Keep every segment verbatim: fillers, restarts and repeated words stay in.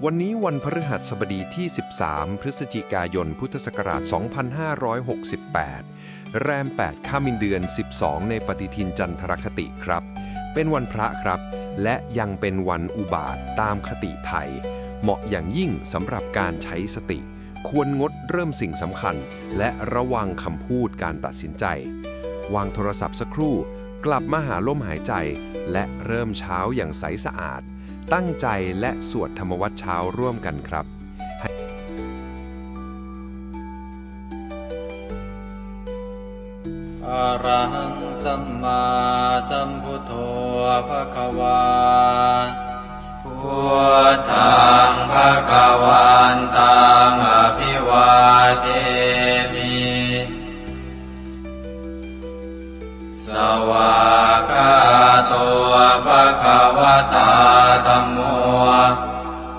วันนี้วันพฤหัสบดีที่ สิบสาม พฤศจิกายน พุทธศักราช สองพันห้าร้อยหกสิบแปด แรม แปด ค่ำ เดือน สิบสอง ในปฏิทินจันทรคติครับ เป็นวันพระครับ และยังเป็นวันอุบาตตามคติไทย เหมาะอย่างยิ่งสำหรับการใช้สติ ควรงดเริ่มสิ่งสำคัญ และระวังคำพูดการตัดสินใจ วางโทรศัพท์สักครู่ กลับมาหาลมหายใจ และเริ่มเช้าอย่างใสสะอาด ตั้งใจและสวดธรรมวัตรเช้าร่วมกันครับ Arahaṃ sammāsambuddho bhagavā. Buddhaṃ bhagavantaṃ abhivādemi. Svākkhāto bhagavatā dhammo.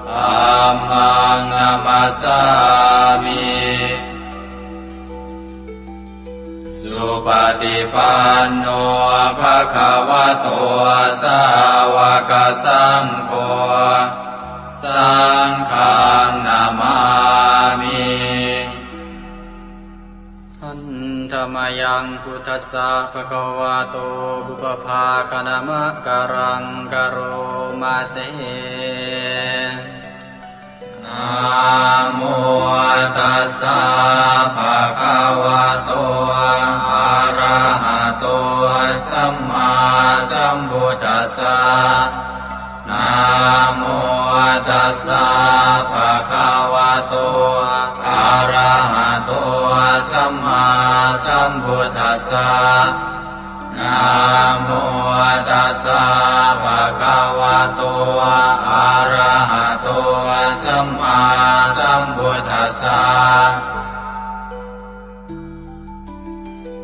Dhammaṃ namassāmi. Supaṭipanno bhagavato sāvakasaṅgho. Saṅghaṃ namāmi. Handa mayaṃ buddhassa bhagavato pubbabhāganamakāraṃ karoma se. Namo tassa bhagavato arahato sammāsambuddhassa. Namo tassa bhagavato arahato sammāsambuddhassa. Namo tassa bhagavato arahato sammāsambuddhassa.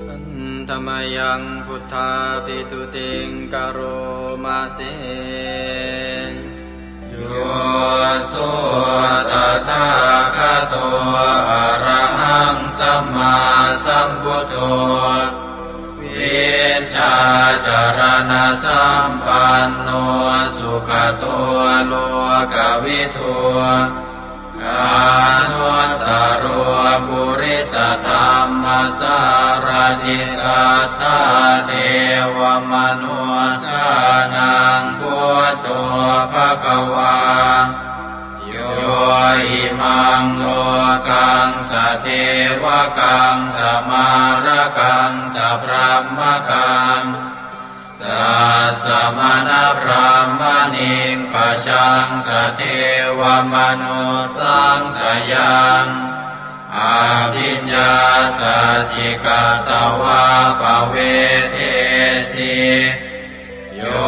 Handa mayaṃ buddhābhistutiṃ karoma se. Yo so tathāgato arahaṃ sammāsambuddho, vijjācaraṇasampanno sugato lokavidū, anuttaro purisadammasārathi satthā devamanussānaṃ buddho bhagavā. Yo imaṃ lokaṃ sadevakaṃ samārakaṃ sabrahmakaṃ sassamaṇabrāhmaṇiṃ pajaṃ sadevamanussāṃ sayaṃ abhiññāsacchikatvā pavedesi. Yo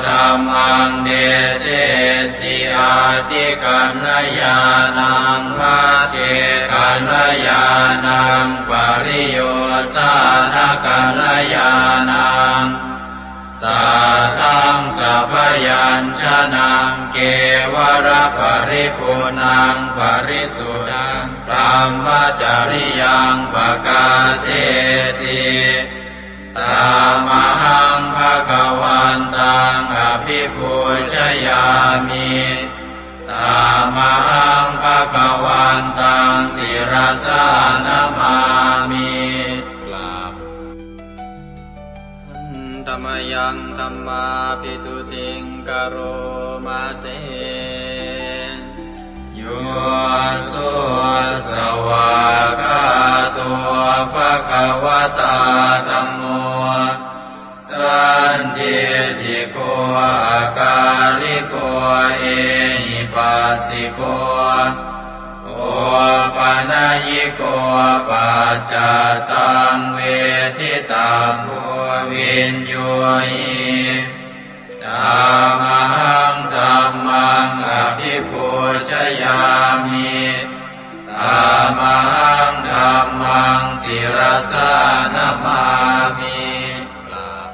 dhammaṃ desesi atthikaññāṇaṃ, pacchekakaññāṇaṃ, pariyosānakaññāṇaṃ, saddaṃ sabyañjanaṃ, kevalaparipuṇṇaṃ parisuddhaṃ brahmacariyaṃ pakāsesi. Tamahaṃ bhagavantaṃ abhipūjayāmi. Tamahaṃ bhagavantaṃ sirasā namāmi. กราบ Handa mayaṃ dhammābhistutiṃ karoma se. Yo so svākkhāto bhagavatā dhammo, sandiṭṭhiko akāliko ehipassiko, opanayiko paccattaṃ veditabbo viññūhi. Tamahaṃ dhammaṃ abhipūjayāmi. Tamahaṃ dhammaṃ sirasā namāmi. กราบ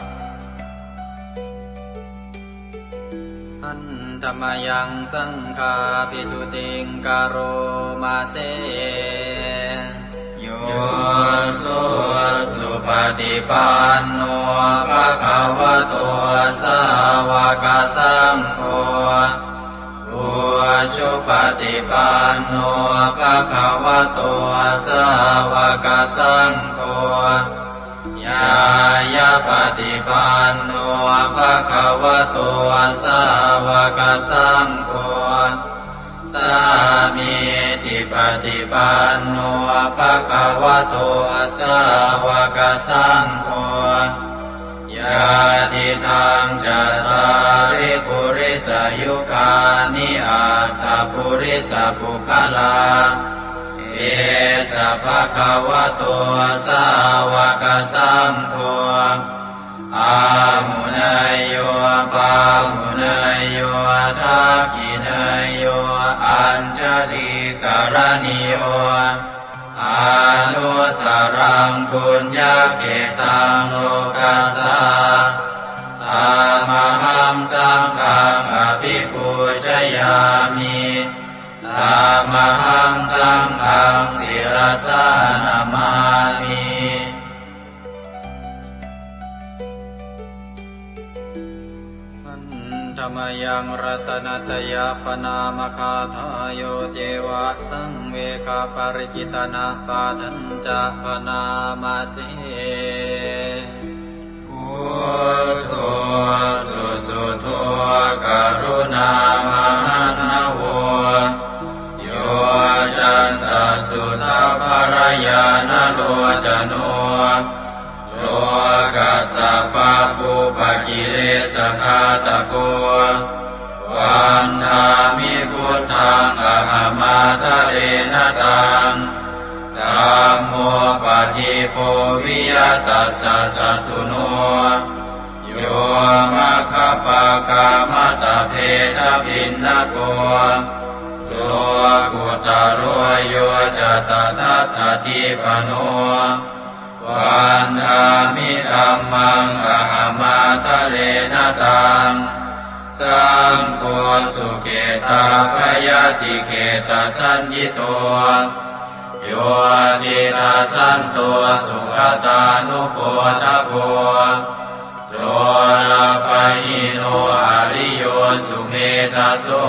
Handa mayaṃ saṅghābhistutiṃ karoma se. Yo so supaṭipanno bhagavato sāva sāvakasaṅgho, ujupaṭipanno bhagavato sāvakasaṅgho, ñāyapaṭipanno bhagavato sāvakasaṅgho, sāmīcipaṭipanno bhagavato sāvakasaṅgho, yadidaṃ cattāri purisayugāni aṭṭha purisapuggalā, esa bhagavato sāvakasaṅgho, āhuneyyo pāhuneyyo dakkhiṇeyyo añjalikaraṇīyo, anuttaraṃ puññakkhettaṃ lokassā. Tamahaṃ saṅghaṃ abhipūjayāmi. Tamahaṃ saṅghaṃ sirasā namāmi. Handa mayaṃ ratanattayappaṇāmagāthā, yo ceva saṃvegaparikittanapāṭhañca bhaṇāma se. Buddho susuddho karuṇāmahaṇṇavo, yoccantasuddhabbarañāṇalocano, lokassa pabbupakilesagāthako, vandāmi buddhaṃ ahamādarena taṃ. Dhammo padīpo viya tassa satthuno, yo maggapākamattabhedabhinnako, lokuttaro yo ca tadattadīpano, vandāmi dhammaṃ ahamādarena taṃ. Saṅgho sukhitavayadikhettasaññito, yo tidasanto sugatānubodhako, lolapahīno ariyo sumedhaso,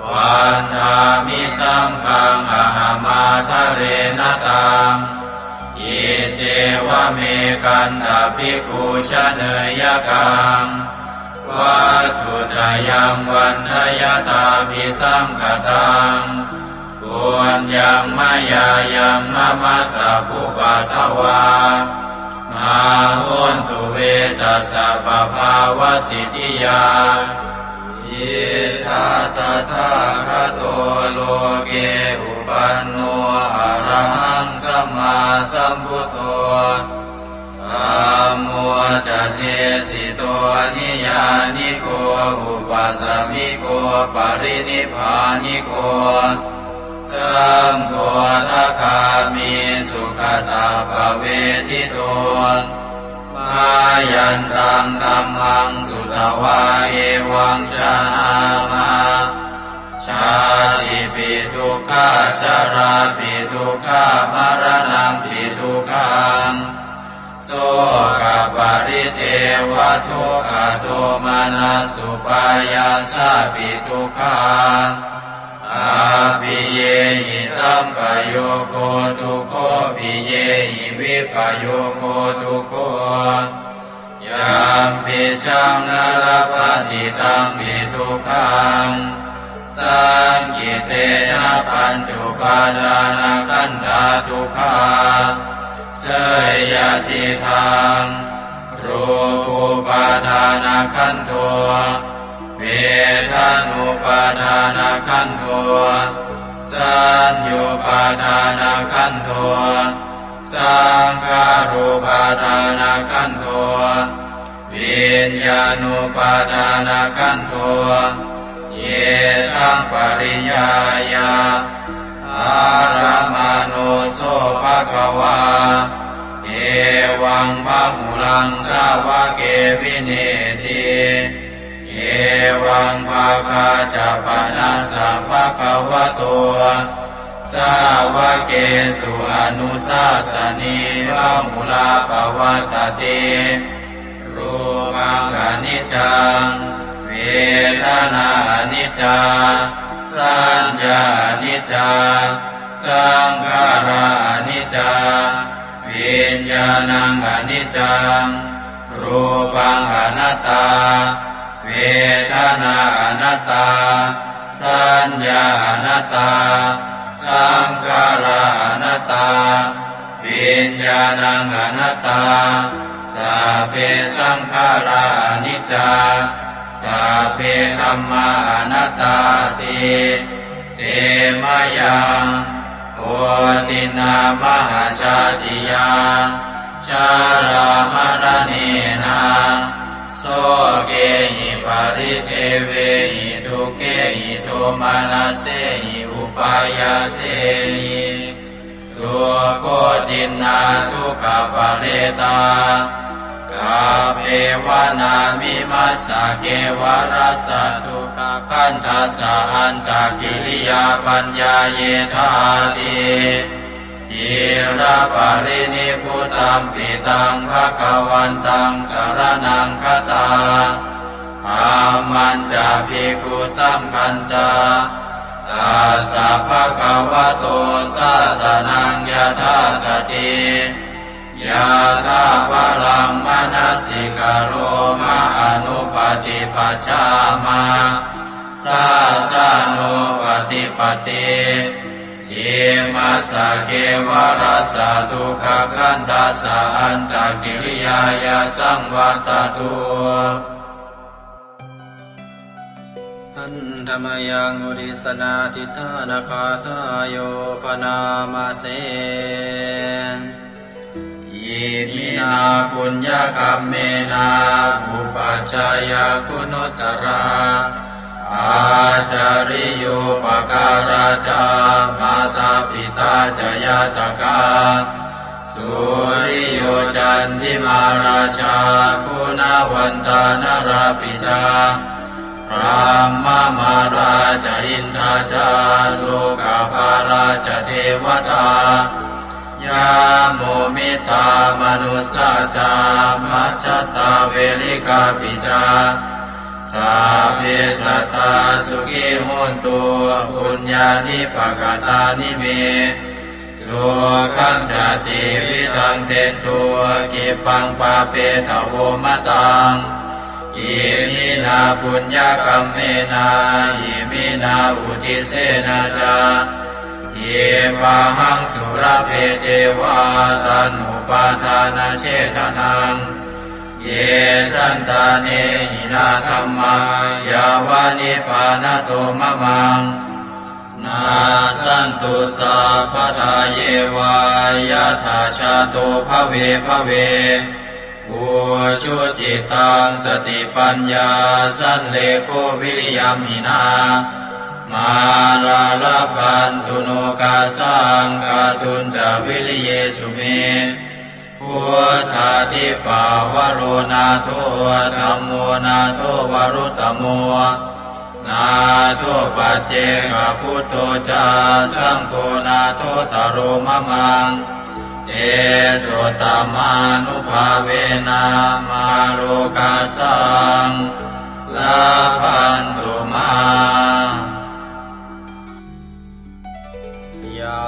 vandāmi saṅghaṃ ahamādarena taṃ. Iccevamekantabhikkhū janeyyakaṃ, vatthuttayaṃ vandayattabhisaṅkhataṃ, puññaṃ mayā yaṃ mama sabbupaddavā, mā hontu ve tassa pabhāvasiddhiyā. Idha tathāgato loke upanno arahaṃ sammāsambuddho, dhammo ca desito niyyāniko upasamiko parinibbāniko, saṅgho sakāmi sugatappavedito. Mayantaṃ dhammaṃ sutvā evaṃ janāma, jātipi dukkhā jarāpi dukkhā maraṇampi dukkhaṃ, sokaparidevadukkhadomanassupāyāsāpi dukkhā, appiyehi sampayogo dukkho piyehi vippayogo dukkho, yampicchaṃ na labhati tampi dukkhaṃ, saṅkhittena pañcupādānakkhandhā dukkhā. Seyyathidaṃ, rūpupādānakkhandho, vedanupādānakkhandho, saññupādānakkhandho, saṅkhārupādānakkhandho, viññāṇupādānakkhandho, yesaṃ pariññāya ārāmaṇo so bhagavā, evaṃ bahulaṃ sāvake vineeti. Evaṃ bhāgā ca panassa bhagavato sāvakesu anusāsanī bahulā pavattati. Rūpaṃ aniccaṃ, ccā, saññā aniccā, saṅkhārā aniccā, viññāṇaṃ aniccaṃ, rūpaṃ anattā, vedanā anattā, saññā anattā, saṅkhārā anattā, viññāṇaṃ anattā, sabbe saṅkhārā aniccā, sabbe dhammā anattāti. Te mayaṃ otiṇṇā mahāsātiyā jarāmaraṇena sokehi paridevehi dukkhehi domanassehi upāyāsehi dukkhotiṇṇā dukkhaparetā. Kappeva nāmi massa kevalassa dukkhakhandhassa antakiriyā paññāyethāti. Ciraparinibbutampi taṃ bhagavantaṃ saraṇaṃ gatā, dhammañca bhikkhusaṅghañca, tassa bhagavato sāsanaṃ yathāsati, yathābalaṃ manasikaroma anuppaṭipajjāma, sāsanūpaṭipatti. Imassa kevalassa dukkhakhandhassa antakiriyāya saṃvattatu. Handa mayaṃ uddissanādhiṭṭhānagāthāyo bhaṇāma se. Iminā puññakammena upajjhāyā guṇuttarā, ācariyūpakārā ca mātā pitā ca ñātakā, suriyo candimā rājā guṇavantā narāpi ca, brahmamārā ca indā ca lokapālā ca devatā, yamo mittā manussā ca majjhattā verikāpi ca, sabbe sattā sukhī hontu puññāni pakatāni me, sukhañca tividhaṃ dentu khippaṃ pāpetha vomataṃ. Iminā puññakammena iminā uddissena ca, khippāhaṃ sulabhe ceva taṇhupādānachedanaṃ. Ye santāne hinā dhammā yāva nibbānato mamaṃ, nassantu sabbadā yeva yattha jāto bhave bhave. Ujucittaṃ satipaññā sallekho viriyamhinā, mārā labhantu nokāsaṃ kātuñca viriyesu me. Buddhādhipavaro nātho, dhammo nātho varuttamo, nātho paccekabuddho ca, saṅgho nāthottaro mamaṃ. Tesottamānubhāvena mārokāsaṃ labhantu mā. Yā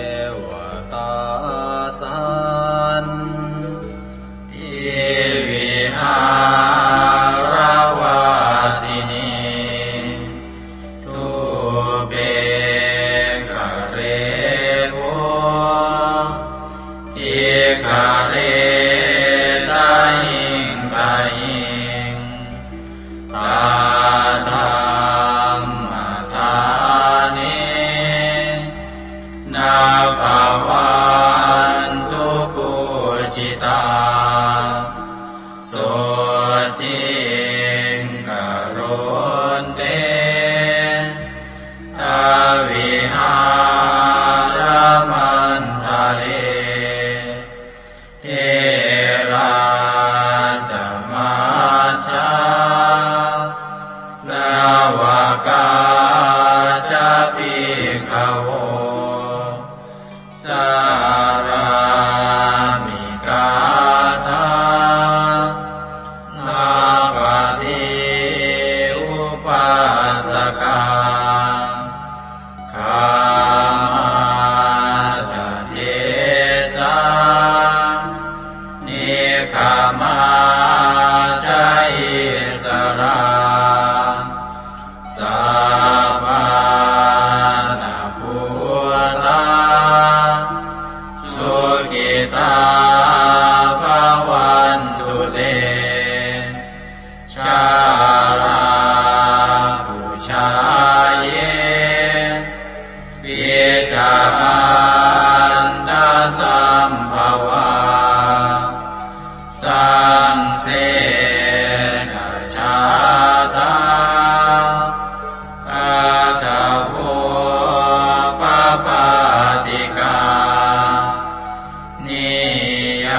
devatā santi vihāravāsinī, thūpe ghare bodhighare tahiṃ tahiṃ, Samā ca issarā sappāṇabhūtā sukhitā bhavantu te. Jalābujā yepi ca aṇḍasambhavā saṃsedajātā athavopapātikā niyyānikaṃ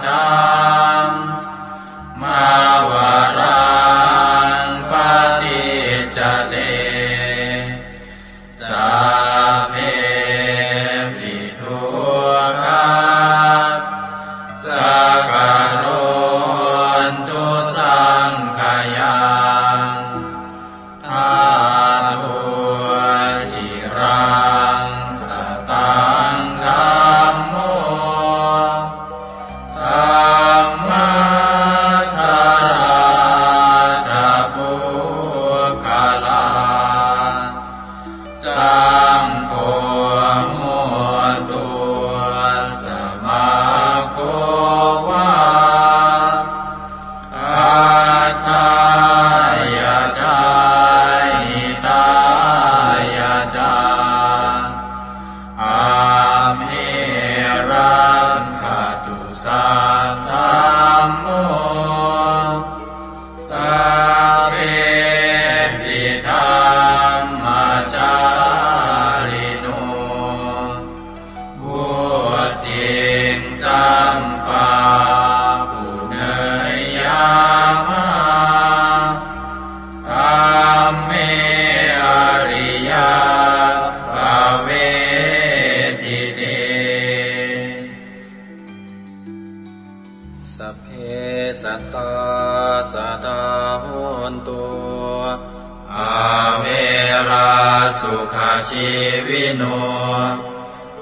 dhammavaraṃ paṭicca te sabbepi dukkhā sakarontu saṅkhayaṃ. Ṭhātu ciraṃ sataṃ dhammo dhammaddharā ca puggalā saṅgho hotu samaggo va atthāya ca hitāya ca. Amhe rakkhatu saddhammo sabbepi dhammacārino. Vuḍḍhiṃ sampāpuṇeyyāma dhamme ariyappavedite. Sabbe sattā sadā hontu averā sukhajīvino.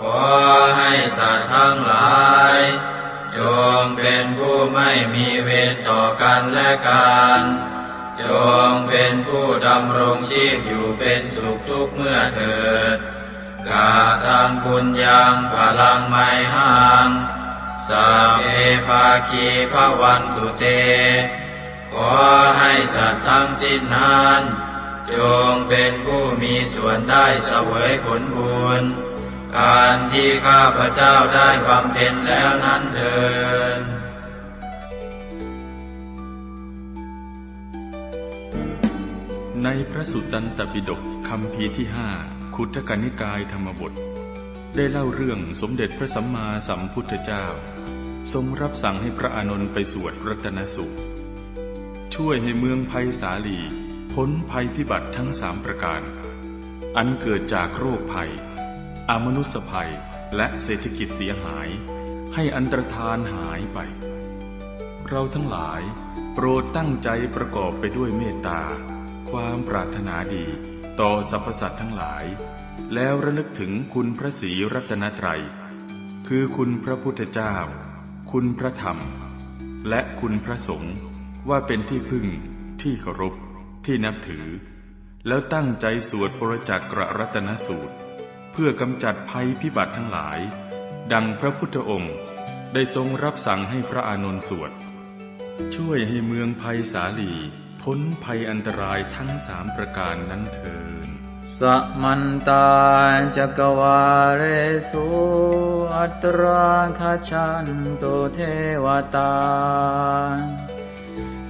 ขอให้สัตว์ทั้งหลาย จงเป็นผู้ไม่มีเวรต่อกันและกัน จงเป็นผู้ดำรงชีพอยู่เป็นสุขทุกเมื่อเถิด Kataṃ puññaṃ phalaṃ mayhaṃ sabbe bhāgī bhavantu te. ขอให้สัตว์ทั้งสิ้นนั้น จงเป็นผู้มีส่วนได้เสวยผลบุญ อันที่ข้าพเจ้าได้บำเพ็ญแล้วนั้นเทอญ ในพระสุตตันตปิฎกคัมภีร์ที่ห้า คุตตกนิกายธรรมบท ได้เล่าเรื่องสมเด็จพระสัมมาสัมพุทธเจ้า ทรงรับสั่งให้พระอานนท์ไปสวดรัตนสูตร ช่วยให้เมืองไพศาลีพ้นภัยพิบัติทั้งสามประการ อันเกิดจากโรคภัย อมนุสสภัย และเศรษฐกิจเสียหาย ให้อันตรธานหายไป เราทั้งหลายโปรดตั้งใจประกอบไปด้วยเมตตา ความปรารถนาดีต่อสรรพสัตว์ทั้งหลาย แล้วระลึกถึงคุณพระศรีรัตนตรัย คือคุณพระพุทธเจ้า คุณพระธรรม และคุณพระสงฆ์ ว่าเป็นที่พึ่ง ที่เคารพ ที่นับถือ แล้วตั้งใจสวดปรจักกรัตนสูตร เพื่อกำจัดภัยพิบัติทั้งหลาย ดังพระพุทธองค์ได้ทรงรับสั่งให้พระอานนท์สวด ช่วยให้เมืองไพศาลีพ้นภัยอันตรายทั้งสามประการนั้นเทอญ Samantā cakkavāḷesu atrāgacchantu devatā.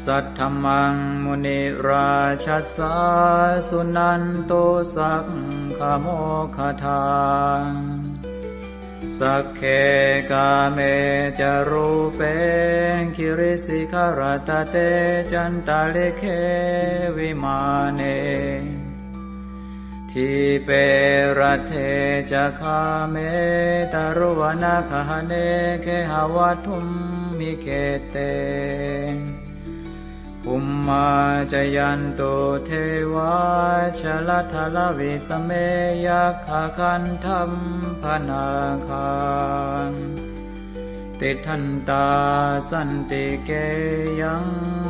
Saddhammaṃ munirājassa suṇantu saggamokkhadaṃ. Sagge kāme ca rūpe girisikharataṭe cantalikkhe vimāne. Dīpe raṭṭhe ca gāme taruvanagahane gehavatthumhi khette. Bhummā cāyantu devā jalathalavisame yakkhagandhabbanāgā. tiṭṭhantā santike yaṃ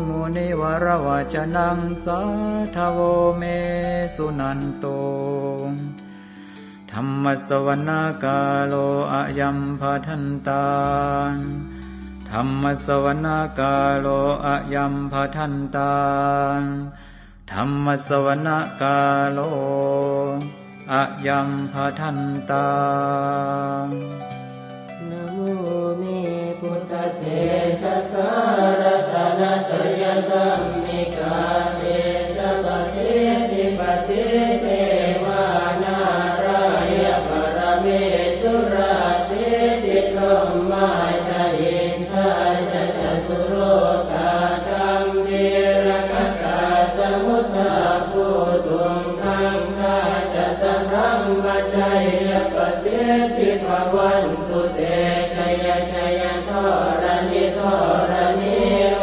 munivaravacanaṃ sādhavo me suṇantu. Dhammassavanakālo ayambhadantā. Dhammassavanakālo ayambhadantā. Dhammassavanakālo ayambhadantā. Namo me buddhatejasā ratanattayadhammikā tejapasiddhi pasīdevā nārāya paramesurā siddhibrahmā ca indā ca catulokā gambhīrakkhakā samuddā bhūtuṃ gaṅgā ca sabrahmajayya pasiddhi bhavantu te. Jaya jaya dharaṇi dharaṇī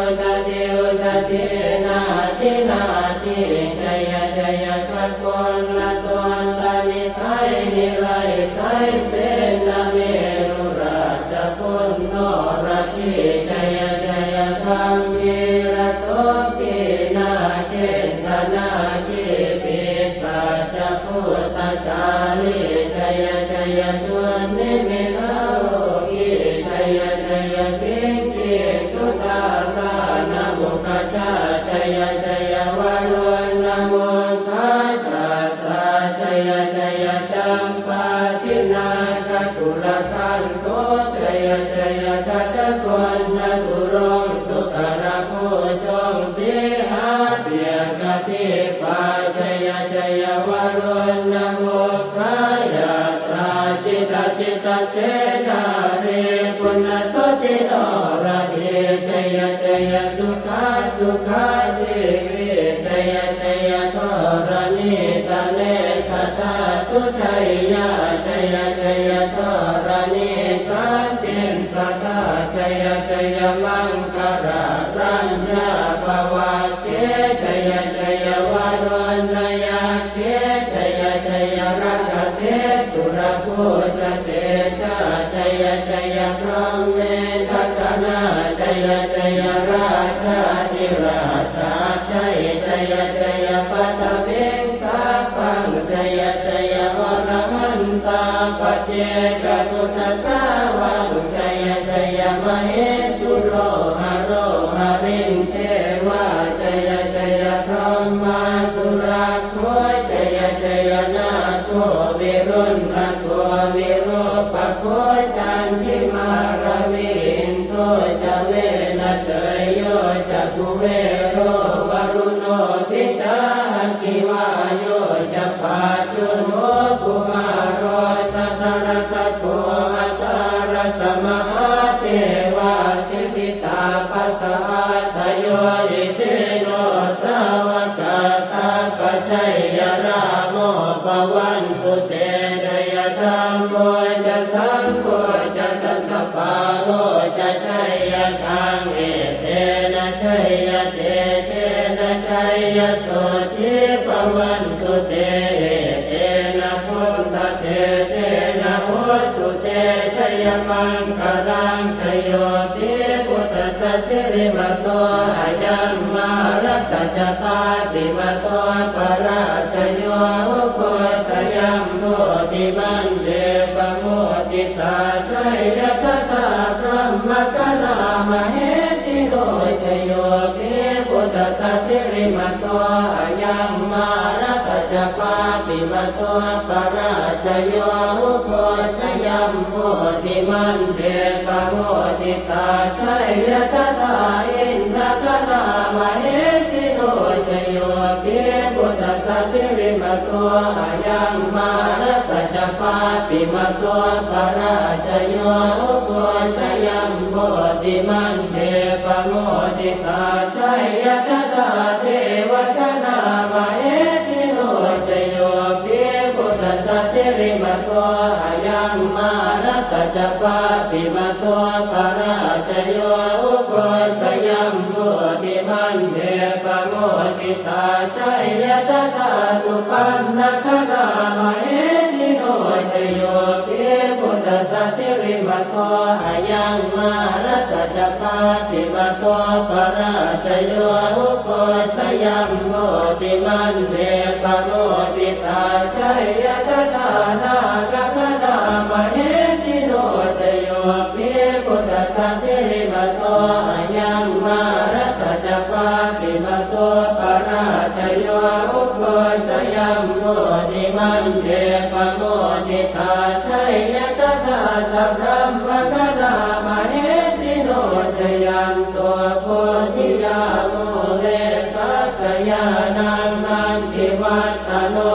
udadhi udadhī nadi nadī jaya jaya gaganalatantanisaya nirayasaya senameru rājabala noradī jaya jaya gambhīrasombhī nāgendanāgī pisācabhūtakālī jaya jaya dunnimittarogī jaya jaya siṅgī sudā dānamukhajā jaya jaya varuṇamukhasātrā jaya jaya campādināgakulagantho jaya jaya gajagonnaturaṅga sukarabhujaṅga sīhabyagghadīpā jaya jaya varuṇamukhayātrā jita jita senārī puna suddhi noradī jaya jaya sukhā sukhā jīvī jaya jaya dharaṇītale sadā sujayyā jaya jaya dharaṇī santin sadā jaya jaya maṅkarāraññā bhavagge jaya jaya varuṇayakkhe jaya jaya rakkhase surabhujatejā jaya jaya brahmendagaṇā jaya jaya rājādhirājasājjai jaya jaya paṭhaviṃ sabbaṃ jaya jaya arahantā paccekabuddhasāvaṃ jaya jaya mahesuro haro harindevā jaya jaya brahmā surakkho jaya jaya nāgo viruḷhako virūpakkho candimā ravi indo ca venateyyo ca kuvero varuṇopi ca aggi vāyo ca pājuṇho kumāro dhataraṭṭhako aṭṭhārasa mahādevā siddhitāpasa-ādayo isino sāvakā sabbā jaya rāmo bhavantu te jaya dhammo ca saṅgho ca dasapālo ca jayakaṃ etena jayatejena jayasotthī bhavantu te etena buddhatejena hotu te jayamaṅgalaṃ jayo hi buddhassa sirīmato ayaṃ mārassa ca pāpimato parājayo ugghosayuṃ bodhimaṇḍe pamoditā jaya tadā brahmagaṇā mahesino jayo hi buddhassa sirīmato ayaṃ mārassa ca pāpimato parājayo ugghosayuṃ bodhimaṇḍe pamoditā jaya tadā indagaṇā mahesino jayo hi buddhassa sirīmato ayaṃ mārassa ca pāpimato parājayo ugghosayuṃ bodhimaṇḍe pamoditā jaya tadā devagaṇā mahesino jayo hi buddhassa sirīmato ayaṃ mārassa ca pāpimato parājayo ugghosayuṃ bodhimaṇḍe pamoditā jaya tadā supaṇṇagaṇā mahesino jayo hi buddhassa sirīmato so ayaṃ mārassa ca pāpimato parājayo, ugghosayuṃ bodhimaṇḍe pamoditā, jaya tadā nāgagaṇā mahesino. Jayo hi buddhassa sirīmato ayaṃ mārassa ca pāpimato parājayo, ugghosayuṃ bodhimaṇḍe pamoditā, jaya tadā sabrahmagaṇā mahesino. Jayanto bodhiyā mūle sakyānaṃ nandivaḍḍhano,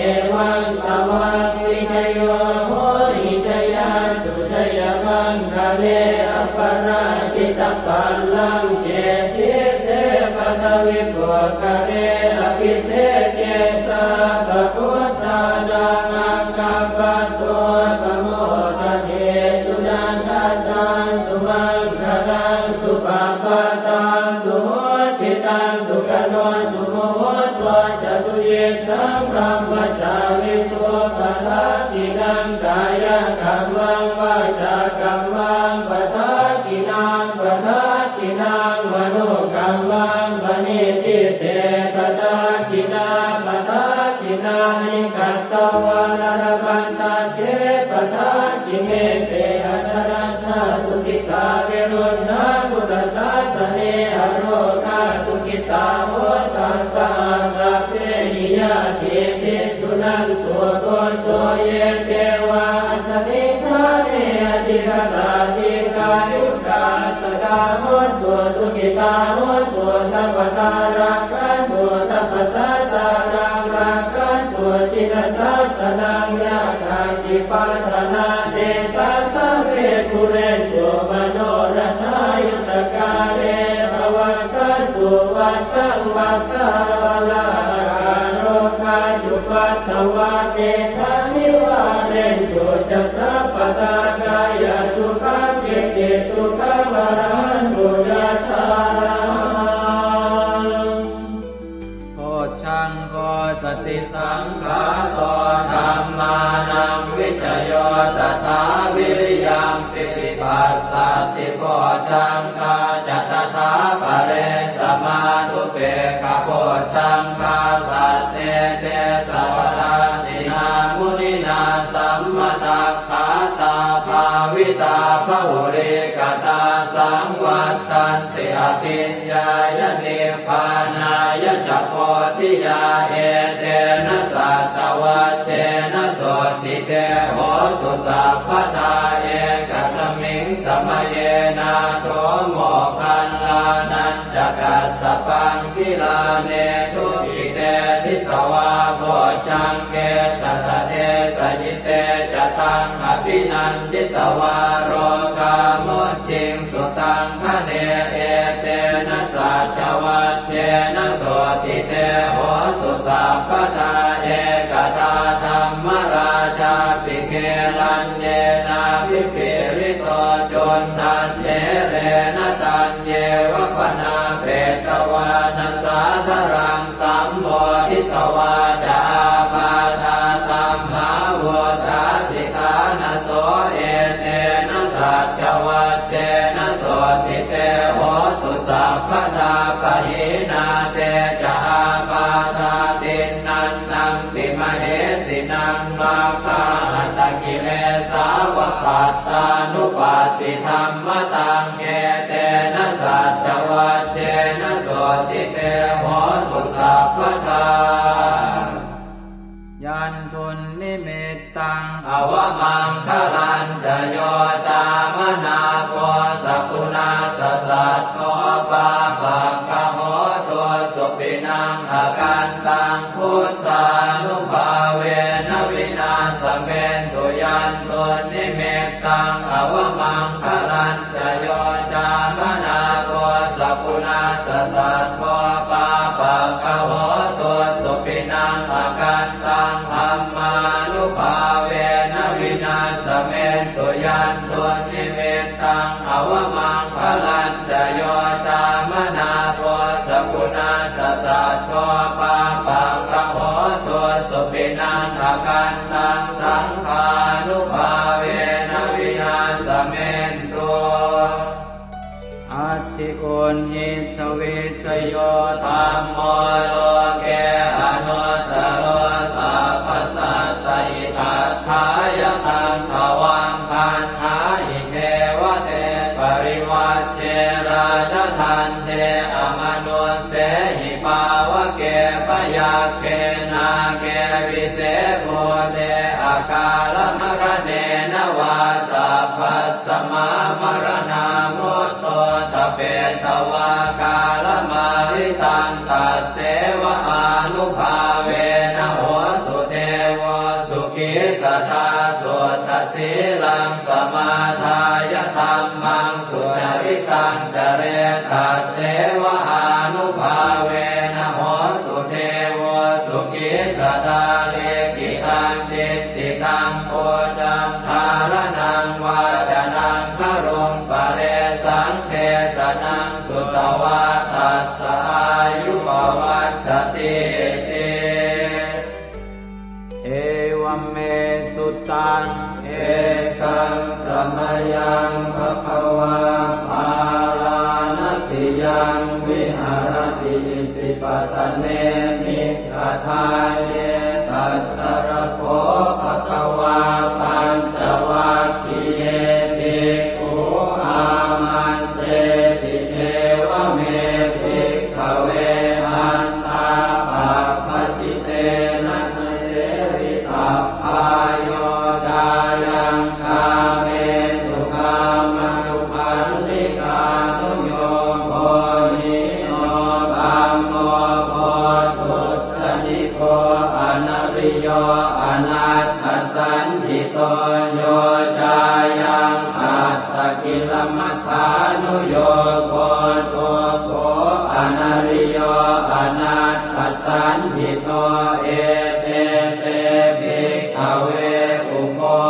evaṃ tvaṃ vijayo hohi jayassu jayamaṅgale, aparājitapallaṅke sīse paṭhavipokkhare, abhiseke sabbabuddhānaṃ aggappatto pamodati. Sunakkhattaṃ sumaṅgalaṃ supabhātaṃ suhuṭṭhitaṃ, sukhaṇo sumuhutto ca suyiṭṭhaṃ brahmacārisu, padakkhiṇaṃ kāyakammaṃ vācākammaṃ padakkhiṇaṃ, padakkhiṇaṃ manokammaṃ paṇidhī te padakkhiṇā, padakkhiṇāni katvāna labhantatthe padakkhiṇe. Te atthaladdhā sukhitā viruḷhā buddhasāsane, arogā sukhitā hotha saha sabbehi ñātibhi. Suṇantu bhonto ye devā asmiṃ ṭhāne adhigatā, dīghāyukā sadā hontu, sukhitā hontu sabbadā, rakkhantu sabbasattānaṃ, rakkhantu jinasāsanaṃ. Yā kāci patthanā tesaṃ sabbe pūrentu manorathā, yuttakāle pavassantu vassaṃ vassā. Ārogā cupaddavā tesaṃ nivārentu ca sabbadā, kāyasukhaṃ cittisukhaṃ arahantu yathārahaṃ. Bojjhaṅgo satisaṅkhāto dhammānaṃ vicayo tathā, viriyampīti passaddhi bojjhaṅgā ca tathāpare, samādhupekkhabojjhaṅgā sattete sabbadassinā, muninā sammadakkhātā bhāvitā bahulīkatā, saṃvattanti abhiññāya nibbānāya ca bodhiyā. Etena saccavajjena sotthi te hotu sabbadā, ekasmiṃ samaye nātho moggallānañca kassapaṃ, gilāne dukkhite disvā bojjhaṅge satta desayi. Te ca taṃ abhinanditvā rogā mucciṃsu taṅkhaṇe. Etena saccavajjena sotthi te hotu sabbadā, ekadā dhammarājāpi gelaññenābhipīḷito, cundattherena taññeva bhaṇāpetvāna sādaraṃ, sammoditvā ca ābādhā tamhā vuṭṭhāsi ṭhānaso. Etena saccavajjena sotthi te hotu sabbadā, pahīnā te ca ābādhā tiṇṇannampi mahesinaṃ, maggāhatakilesā va pattānuppattidhammataṃ. Etena saccavajjena sotthi te hotu sabbadā. Yandunnimittaṃ avamaṅgalañca yo cāmanāpo sakuṇassa saddo, pāpaggaho dussupinaṃ akantaṃ, buddhānubhāvena vināsamentu. Yandunnimit taṃ avamaṅgalañca yo cāmanāpo sakuṇassa saddo, pāpaggaho dussupinaṃ akantaṃ, dhammānubhāvena vināsamentu. Yandunnimittaṃ avamaṅgalañca yo cāmanāpo sakuṇassa saddo, pāpaggaho Uṇhissavissayo dhammo loke anuttaro sabbasattahitatthāya taṃ tvaṃ gaṇhāhi devate parivajje rājadaṇḍe amanussehi pāvake byagghe nāge vise bhūte akālamaraṇena vā sabbasmā maraṇā mutto ṭhapetvā kālamāritaṃ tasseva ānubhāvena hotu devo sukhī sadā. Suddhasīlaṃ samādāya dhammaṃ sucaritaṃ care tasseva ānubhāvena hotu devo sukhī sadā. Likkhitaṃ cintitaṃ pūjaṃ dhāraṇaṃ vācanaṃ garuṃ paresaṃ desanaṃ sutvā tassa āyu pavaḍḍhatīti. Evaṃ me sutaṃ. Ekaṃ samayaṃ bhagavā bārāṇasiyaṃ viharati isipatane migadāye. Tatra kho bhagavā pañcavaggiye bhikkhū āmantesi: Evaṃ me bhikkhave antā pabbajitena na sevitabbā. Yo cāyaṃ kāmesu kāmasukhallikānuyogo hīno gammo pothujjaniko anariyo anatthasañhito, yo cāyaṃ attakilamathānuyogo dukkho anariyo anatthasañhito, ete te bhikkhave ubho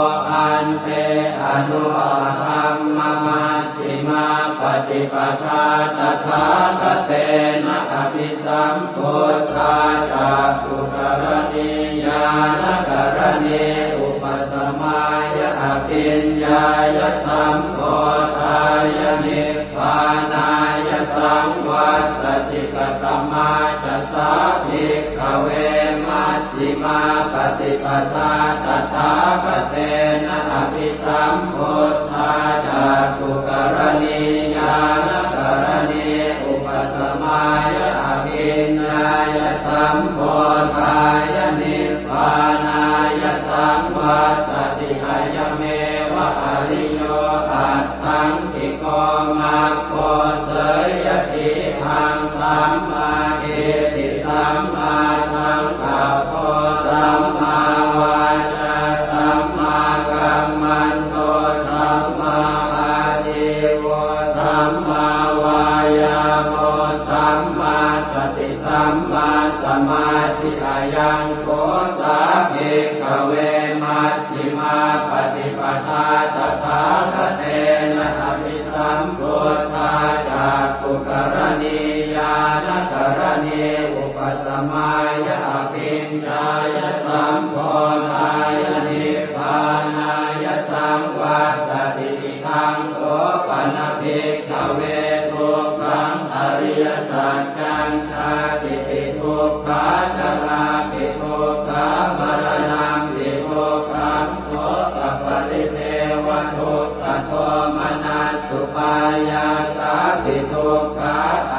ante anupagamma majjhimā paṭipadā tathāgatena abhisambuddhā cakkhukaraṇī ñāṇakaraṇī upasamāya abhiññāya sambodhāya nibbānāya saṃvattati. Katamā ca sā bhikkhave maj jhimā paṭipadā tathāgatena abhisambuddhā cakkhukaraṇī ñāṇakaraṇī upasamāya abhiññāya sambodhāya nibbānāya saṃvattati? Ayameva ariyo aṭṭhaṅgiko maggo, seyyathīdaṃ: sammādiṭṭhi sammāsaṅkappo sammāvācā sammākammanto sammāājīvo sammāvāyāmo sammāsati sammāsamādhi. Ayaṃ kho sā bhikkhave maj jhimā paṭipadā tathāgatena abhisambuddhā cakkhukaraṇī ñāṇakaraṇī upasamāya abhiññāya sambodhāya nibbānāya saṃvattati. Idaṃ kho pana bhikkhave dukkhaṃ ariyasaccaṃ: jātipi dukkhā jarāpi dukkhā maraṇampi dukkhaṃ sokaparidevadukkhadomanassupāyāsāpi dukkhā,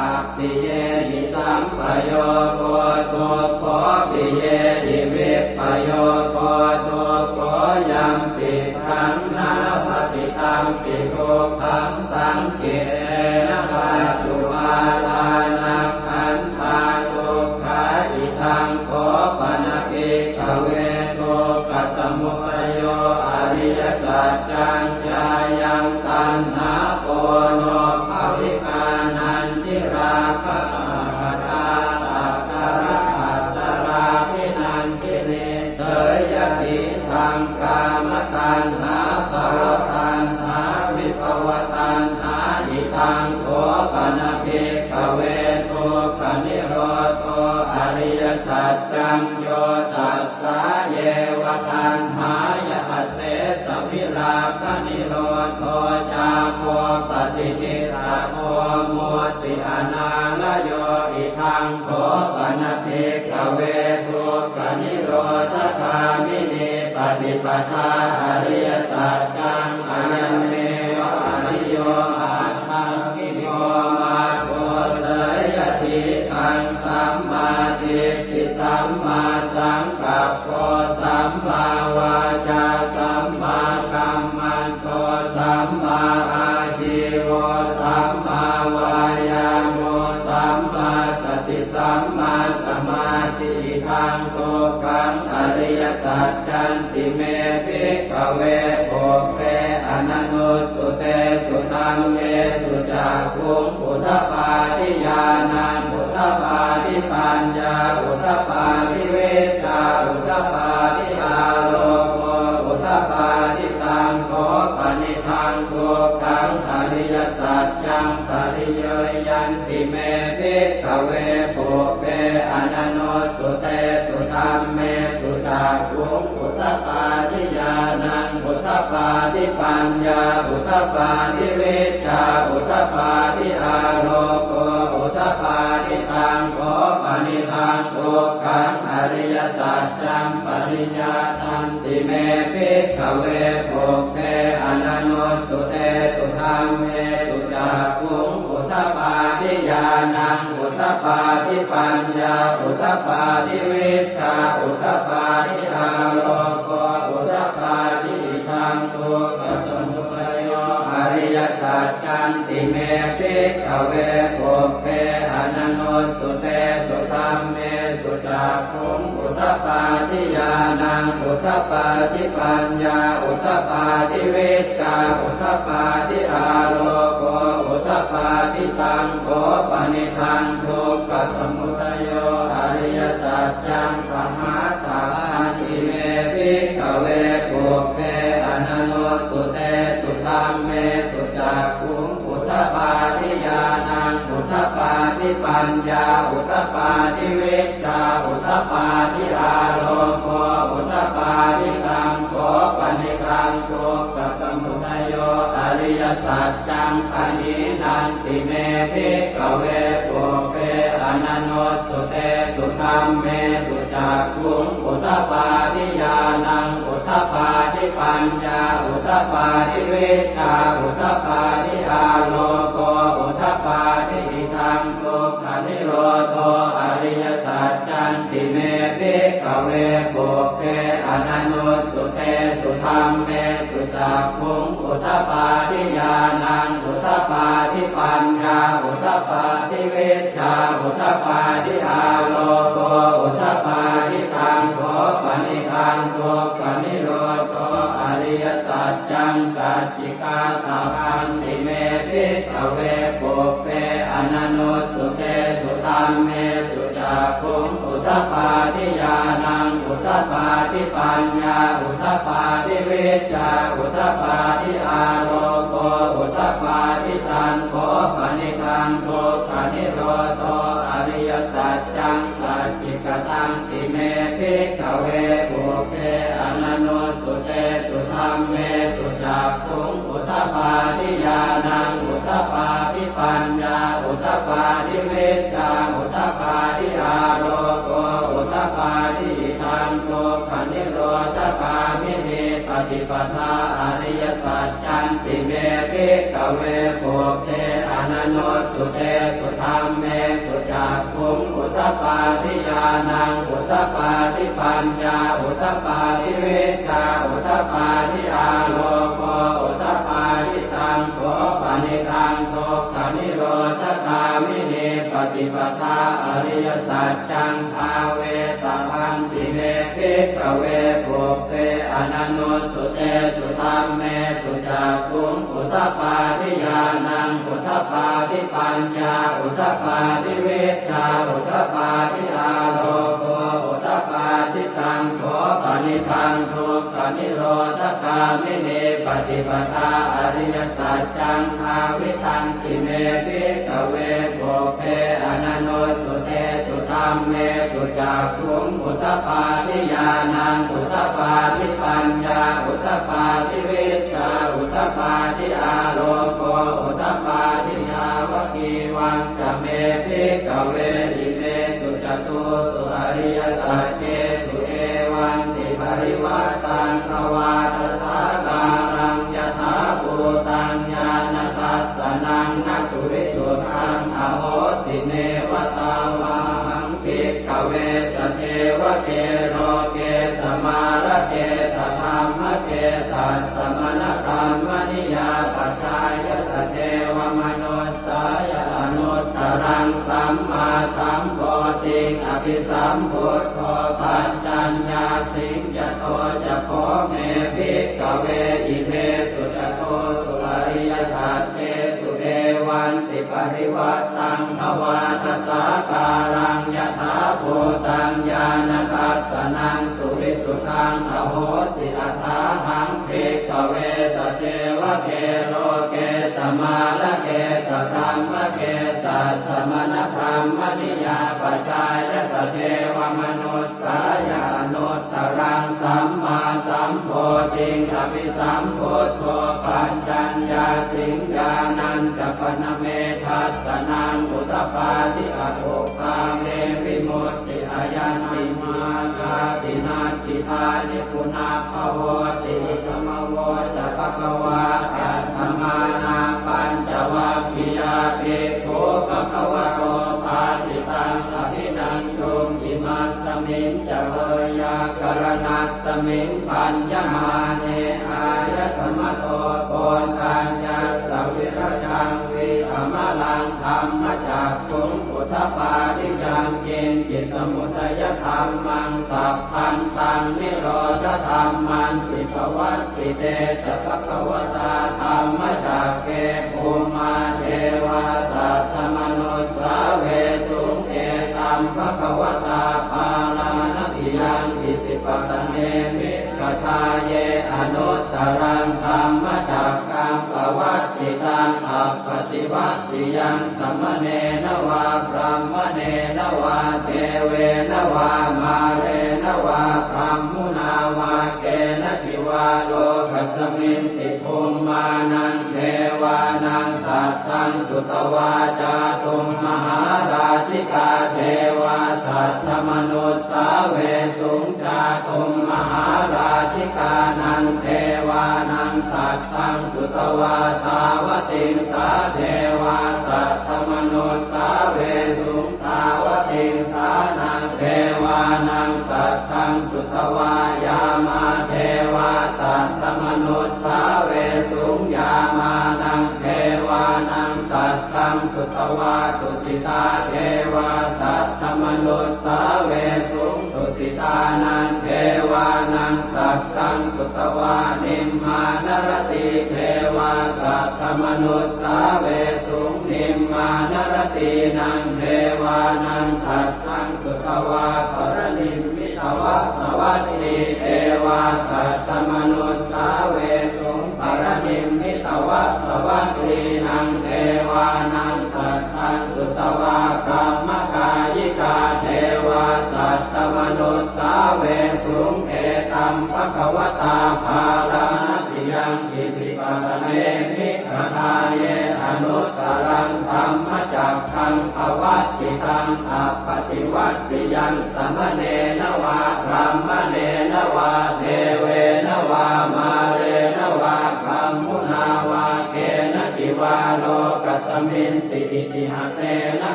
appiyehi sampayogo dukkho piyehi vippayogo dukkho, yampidaṃ na labhati tampi dukkhaṃ saṅkhittena pañcupādānakkhandhā dukkhā. Idaṃ kho pana bhikkhave dukkhasamudayo ariyasaccaṃ: yāyaṃ taṇhā ponobbhavikā nandirāgasahagatā tatra atatāladdhanandinī, seyyathīdaṃ: kāmataṇhā bhavataṇhā vibhavataṇhā. Idaṃ kho pana bhikkhave dukkhanirodho ariyasaccaṃ: yo tassāyeva taṇhāya asesavirāganirodho cāgo paṭinissaggo mutti anālayo. Idaṃ kho pana bhikkhave dukkhanirodhagāminī paṭipadā ariyasaccaṃ, ayameva ariyo aṭṭhaṅgiko maggo, seyyathīdaṃ: sammādiṭṭhi sammāsaṅkappo sammāvācā sammākammanto sammāājīvo sammāvāyāmo sammāsati sammāsamādhi. Idaṃ dukkhaṃ ariyasaccanti me bhikkhave pubbe ananussutesu dhammesu cakkhuṃ udapādi ñāṇaṃ udapādi paññā udapādi vijjā udapādi āloko udapādi. Taṃ kho panidaṃ dukkhaṃ ariyasaccaṃ pariññeyyanti me bhikkhave pubbe ananussutesu dhammesu cakkhuṃ udapādi ñāṇaṃ udapādi paññā udapādi vijjā udapādi āloko udapādi. Taṃ kho panidaṃ dukkhaṃ ariyasaccaṃ pariññātanti me bhikkhave pubbe ananussutesu dhammesu cakkhuṃ udapādi ñāṇaṃ udapādi paññā udapādi vijjā udapādi āloko udapādi. Idaṃ dukkhasamudayo ariyasaccanti me bhikkhave pubbe ananussutesu dhammesu cakkhuṃ udapādi ñāṇaṃ udapādi paññā udapādi vijjā udapādi āloko udapādi. Taṃ kho panidaṃ dukkhasamudayo ariyasaccaṃ pahātabbanti me bhikkhave pubbe ananussutesu dhammesu cakkhuṃ udapādi ñāṇaṃ udapādi paññā udapādi vijjā udapādi āloko udapādi. Taṃ kho panidaṃ dukkhasamudayo ariyasaccaṃ pahīnanti me bhikkhave pubbe ananussutesu dhammesu cakkhuṃ udapādi ñāṇaṃ udapādi paññā udapādi vijjā udapādi āloko udapādi. Idaṃ dukkhanirodho ariyasaccanti me bhikkhave pubbe ananussutesu dhammesu cakkhuṃ udapādi ñāṇaṃ udapādi paññā udapādi vijjā udapādi āloko udapādi. Taṃ kho panidaṃ dukkhanirodho ariyasaccaṃ sacchikātabbanti me bhikkhave pubbe ananussutesu dhammesu cakkhuṃ udapādi ñāṇaṃ udapādi paññā udapādi vijjā udapādi āloko udapādi. Taṃ kho panidaṃ dukkhanirodho ariyasaccaṃ sacchikatanti me bhikkhave pubbe ananussutesu dhammesu cakkhuṃ udapādi ñāṇaṃ udapādi paññā udapādi vijjā udapādi āloko udapādi. Idaṃ dukkhanirodhagāminī paṭipadā ariyasaccanti me bhikkhave pubbe ananussutesu dhammesu cakkhuṃ udapādi ñāṇaṃ udapādi paññā udapādi vijjā udapādi āloko udapādi. Taṃ kho panidaṃ dukkhanirodhagāminī paṭipadā ariyasaccaṃ bhāvetabbanti me bhikkhave pubbe ananussutesu dhammesu cakkhuṃ udapādi ñāṇaṃ udapādi paññā udapādi vijjā udapādi āloko udapādi. Taṃ kho panidaṃ dukkhanirodhagāminī paṭipadā ariyasaccaṃ bhāvitanti me bhikkhave pubbe ananussutesu dhammesu cakkhuṃ udapādi ñāṇaṃ udapādi paññā udapādi vijjā udapādi āloko udapādi. Yāvakī Evañca me bhikkhave imesu catūsu ariyasaccesu evantiparivaṭṭaṃ dvādasākāraṃ yathābhūtaṃ ñāṇadassanaṃ na suvisuddhaṃ ahosi. Neva tāvāhaṃ bhikkhave sadevake loke samārake sadhammake sassamaṇabrāhmaṇiyā pajāya sadevamanussāya anuttaraṃ sammāsambodhiṃ abhisambuddho paccaññāsiṃ. Yato ca kho me bhikkhave imesu catūsu ariyasaccesu evantiparivaṭṭaṃ dvādasākāraṃ yathābhūtaṃ ñāṇadassanaṃ suvisuddhaṃ ahosi. Athāhaṃ bhikkhave sadevake loke samārake sadhammake sassamaṇabrāhmaṇiyā pajāya sadevamanussāya anuttaraṃ sammāsambodhiṃ abhisambuddho paccaññāsiṃ. Ñāṇañca pana me dassanaṃ udapādi, akuppā me vimutti, ayaṃ nimmānāti, natthidāni punabbhavoti. Idamavoca bhagavā. Attamanā pañcavaggiyā bhikkhū bhagavato bhāsitaṃ abhinanduṃ. Imasmiñca veyyākaraṇasmiṃ bhaññamāne āyasmato Koṇḍaññassa virajaṃ vītamalaṃ dhammacakkhuṃ udapādi: yaṅkiñci samudayadhammaṃ sabbantaṃ nirodhadhammanti. Pavattite ca bhagavatā dhammacakke bhummā devā saddamanussāvesuṃ: etaṃ bhagavatā Bārāṇasiyaṃ Isipatane Migadāye anuttaraṃ dhammacakkaṃ pavattitaṃ appaṭivattiyaṃ samaṇena vā brāhmaṇena vā devena vā mārena vā brahmunā vā kenaci vā lokasminti. Bhummānaṃ devānaṃ saddaṃ sutvā cātummahārājikā devā saddamanussāvesuṃ. Cātummahārājikānaṃ devānaṃ saddaṃ sutvā tāvatiṃsā devā saddamanussāvesuṃ. Tāvatiṃsānaṃ devānaṃ saddaṃ sutvā yāmā devā saddamanussāvesuṃ. Yāmānaṃ devānaṃ saddaṃ sutvā tusitā devā saddamanussāvesuṃ. Tusitānaṃ devānaṃ saddaṃ sutvā nimmānaratī devā saddamanussāvesuṃ. Nimmānaratīnaṃ devānaṃ saddaṃ sutvā paranimmitavasavattī devā saddamanussāvesuṃ. Paranimmitavasavattīnaṃ devānaṃ saddaṃ sutvā brahmakāyikā devā saddamanussāvesuṃ. Etaṃ bhagavatā Bārāṇasiyaṃ Isipatane Migadāye anuttaraṃ dhammacakkaṃ pavattitaṃ appaṭivattiyaṃ samaṇena vā brāhmaṇena vā devena vā mārena vā brahmunā vā kenaci vā lokasminti. Itihasena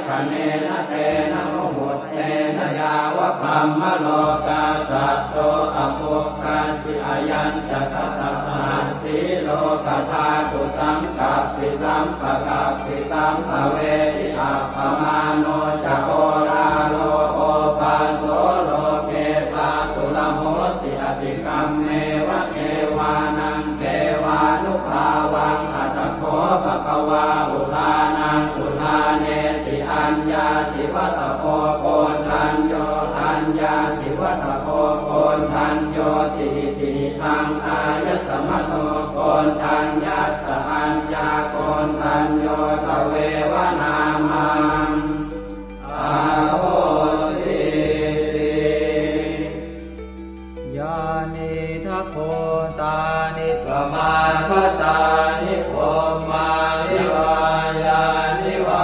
khaṇena tena muhuttena yāva brahmalokā saddo abbhuggacchi. Ayañca dasasahassī lokadhātu saṅkappi sampakappi sampavedhi. Appamāṇo ca oḷāro obhāso loke pāturahosi atikkammeva devānaṃ devānubhāvaṃ. Atha kho bhagavā udānaṃ udānesi: aññāsi vata bho Koṇḍañño, aññāsi vata bho Koṇḍaññoti. Itihidaṃ āyasmato Koṇḍaññassa aññākoṇḍañño tveva nāmaṃ ahosīti. Yānīdha bhūtāni samāgatāni bhummāni vā yāni va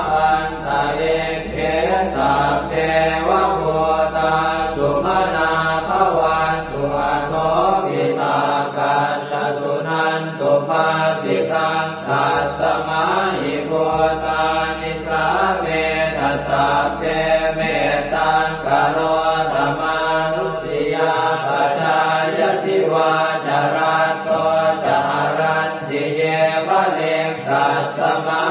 Nisāmetha sabbe mettaṃ karotha mānusiyā pajāya divā ca ratto ca haranti yeva likkhasmā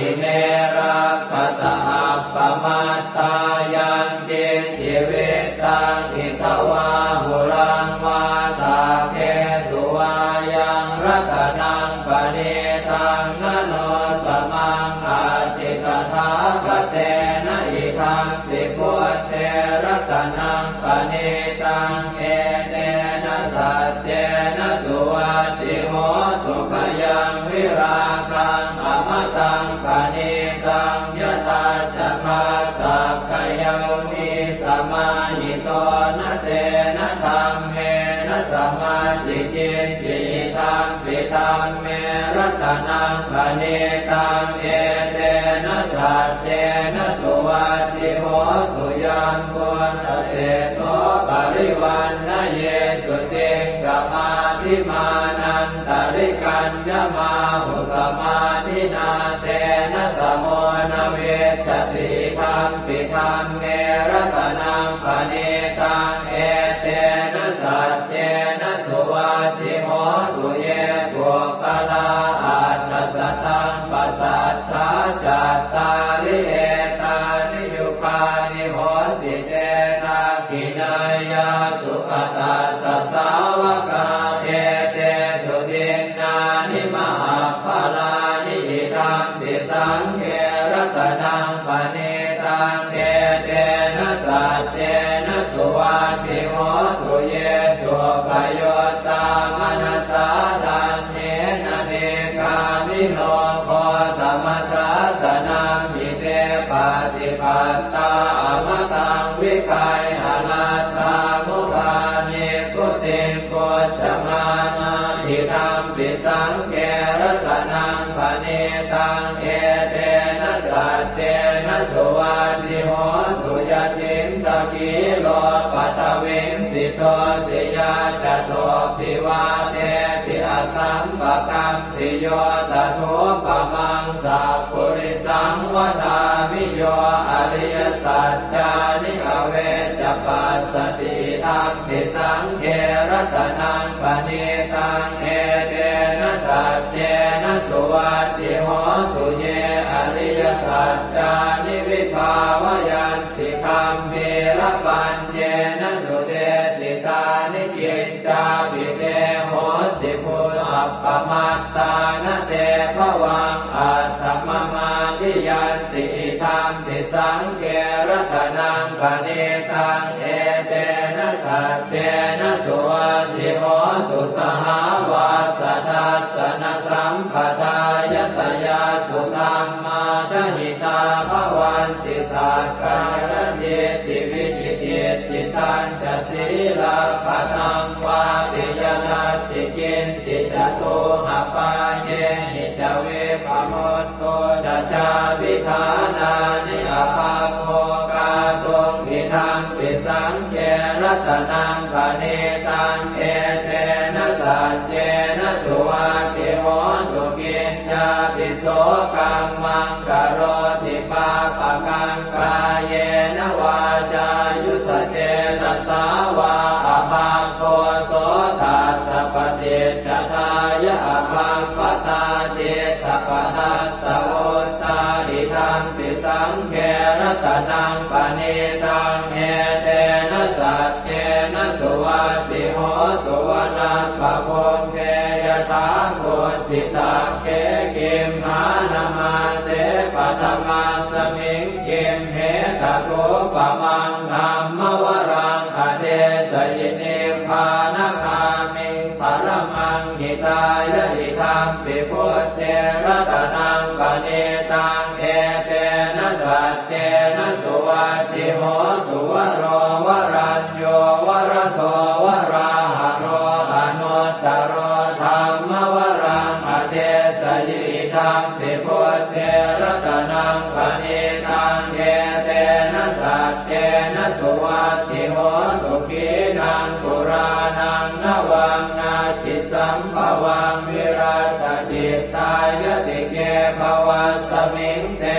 ime rakkhasa appamattā. Yaṅkiñci vittaṃ idha vā huraṃ vā saggesu vā yaṃ ratanaṃ paṇītaṃ na no samaṃ atthi tathāgatena idampi buddhe ratanaṃ paṇītaṃ etena saccena suvatthi hotu. Khayaṃ virāgaṃ amataṃ paṇītaṃ yadajjhagā sakyamunī samāhito na tena dhammena samatthi kiñci idampi dhamme ratanaṃ paṇītaṃ etena saccena suvatthi hotu. Yambuddhaseṭṭho parivaṇṇayī suciṃ samādhimānantarikaññamāhu samādhinā tena samo na vijjati idampi dhamme ratanaṃ paṇītaṃ etena saccena suvatthi hotu. Ye puggalā aṭṭha sataṃ pasaṭṭhā cattāri etāni yugāni honti te dakkhiṇeyyā sugatassa sāvakā etesu dinnāni mahapphalāni idampi saṅghe ratanaṃ paṇītaṃ etena saccena suvatthi hotu. Ye suppayuttā manasā daḷhena nikkāmino gotamasāsanamhi te pattipattā amataṃ vigayha laddhā mudhā nibbutiṃ bhuñjamānā idampi saṅghe ratanaṃ paṇītaṃ etena saccena suvatthi hotu. Yacittakhīlo paṭhaviṃ sito siyā catubbhi vātehi asampakampiyo tathūpamaṃ sappurisaṃ vadāmi yo ariyasaccāni avecca passati idampi saṅghe ratanaṃ paṇītaṃ etena saccena suvatthi hotu. Ye ariyasaccāni vibhāvayanti gambhīrapaññena sudesitāni kiccāpi te honti bhusappamattā na te bhavaṃ aṭṭhamamādiyanti idampi saṅghe ratanaṃ paṇītaṃ etena saccena suvatthi hotu. Sahāvassa dassanasampadāya tayassu dhammā jahitā bhavanti sakkāyadiṭṭhi vicikicchitañca sīlabbataṃ vāpi yadatthi kiñci catūhapāyehi ca vippamutto ca cābhiṭhānāni abhabbo kātuṃ idampi saṅghe ratanaṃ paṇītaṃ etena saccena suvatthi hotu. Kiñcāpi so kammaṃ karoti pāpakaṃ kāyena vācāyuda cetasā vā abhabbo so tassa paṭicchadāya abhabbatā cittapadassavutthā idampi saṅghe ratanaṃ paṇītaṃ etena saccena suvatthi hotu. Vanappagumbe yathā kussitagge gimhānamāse paṭhamasmiṃ gimhe tathūpamaṃ dhammavaraṃ adesayi nibbānagāmiṃ paramaṃ hitāya idampi buddhe ratanaṃ paṇītaṃ etena saccena suvatthi hotu. Varo varañño varado varāharo anuttaro dhammavaraṃ adesayi idampi buddhe ratanaṃ paṇītaṃ etena saccena suvatthi hotu. Khīṇaṃ purāṇaṃ navaṃ natthi sambhavaṃ virattacittāyatike bhavasmiṃ te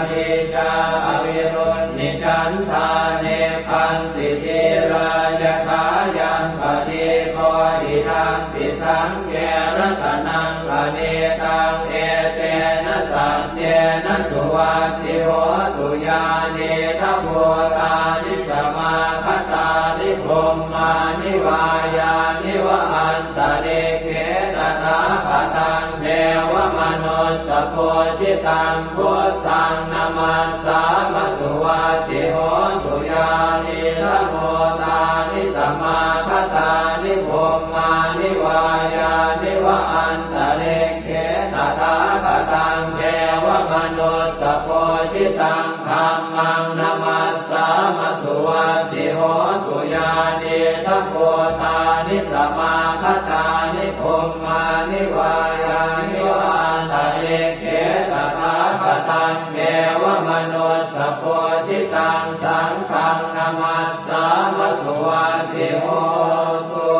Nīcā avirūḷhichandā nibbanti dhīrā yathāyaṃ padīpo idampi saṅghe ratanaṃ paṇītaṃ etena saccena suvatthi hotu. Yānīdha bhūtāni samāgatāni bhummāni vā yāni va antalikkhe tathāgataṃ devamanussapūjitaṃ buddhaṃ namassāma suvatthi hotu. Yānīdha bhūtāni samāgatāni bhummāni vā yāni va antalikkhe tathāgataṃ devamanussapūjitaṃ dhammaṃ namassāma suvatthi hotu. Yānīdha bhūtāni samāgatāni bhummāni vā yāni va antalikkhe tathāgataṃ devamanussapūjitaṃ saṅghaṃ namassāma suvatthi hotu.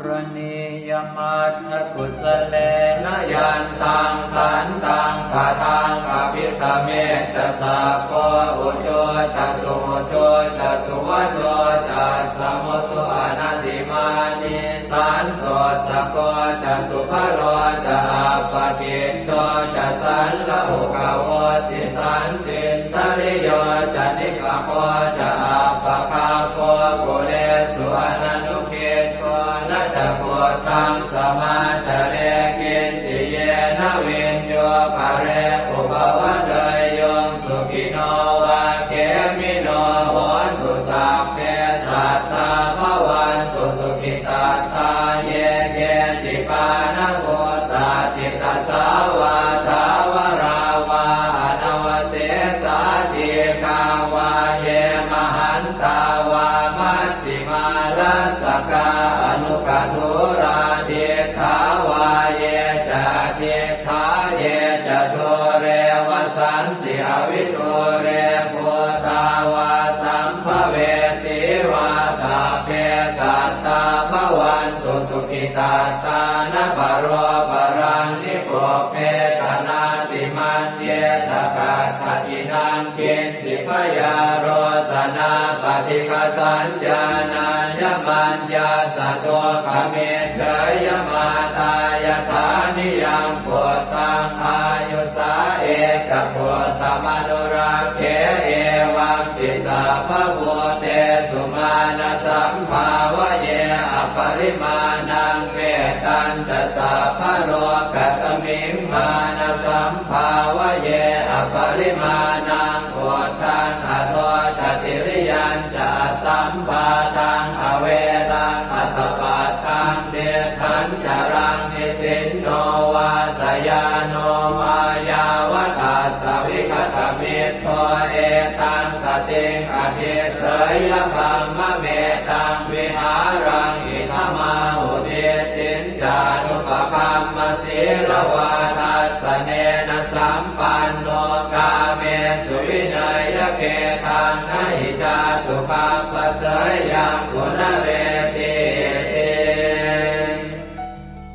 Karaṇīyamatthakusalena yantaṃ santaṃ padaṃ abhisamecca sakko ujū ca suhujū ca suvaco cassa mudu anatimānī santussako ca subharo ca appakicco ca sallahukavutti santindriyo ca nipako ca appagabbho kulesu ananu giddho. Na ca khuddaṃ samācare kiñci yena viññū pare upavadeyyuṃ. Sukhino vā khemino hontu sabbe sattā bhavantu sukhitattā. Ye keci pāṇabhūtatthi tasā vā thāvarā vā anavasesā dīghā vā ye mahantā vā maj jhimā rassakā aṇukathūlā diṭṭhā vā ye ca adiṭṭhā ye ca dūre vasanti avidūre bhūtā vā sambhavesī vā sabbe sattā bhavantu sukhitattā. Na paro paraṃ nikubbetha nātimaññetha katthaci naṃ kiñ ci byārosanā paṭighasaññā nāññamaññassa dukkhamiccheyya. Mātā yathā niyaṃ puttaṃ āyusā ekaputtamanurakkhe evampi sabbabhūtesu mānasambhāvaye aparimāṇaṃ. Mettañca sabbalokasmiṃ mānasambhāvaye aparimāṇaṃ uddhaṃ adho ca tiriyañca asambādhaṃ averaṃ asapattaṃ. Tiṭṭhañcaraṃ nisinno vā sayāno vā yāvatassa vigatamiddho etaṃ satiṃ adhiṭṭheyya brahmametaṃ vihāraṃ idhamāhu. Diṭṭhiñ ca anupagamma sīlavā dassanena sampanno kāmesu vineyya gedhaṃ na hi jātu gabbhaseyyaṃ punaretīti.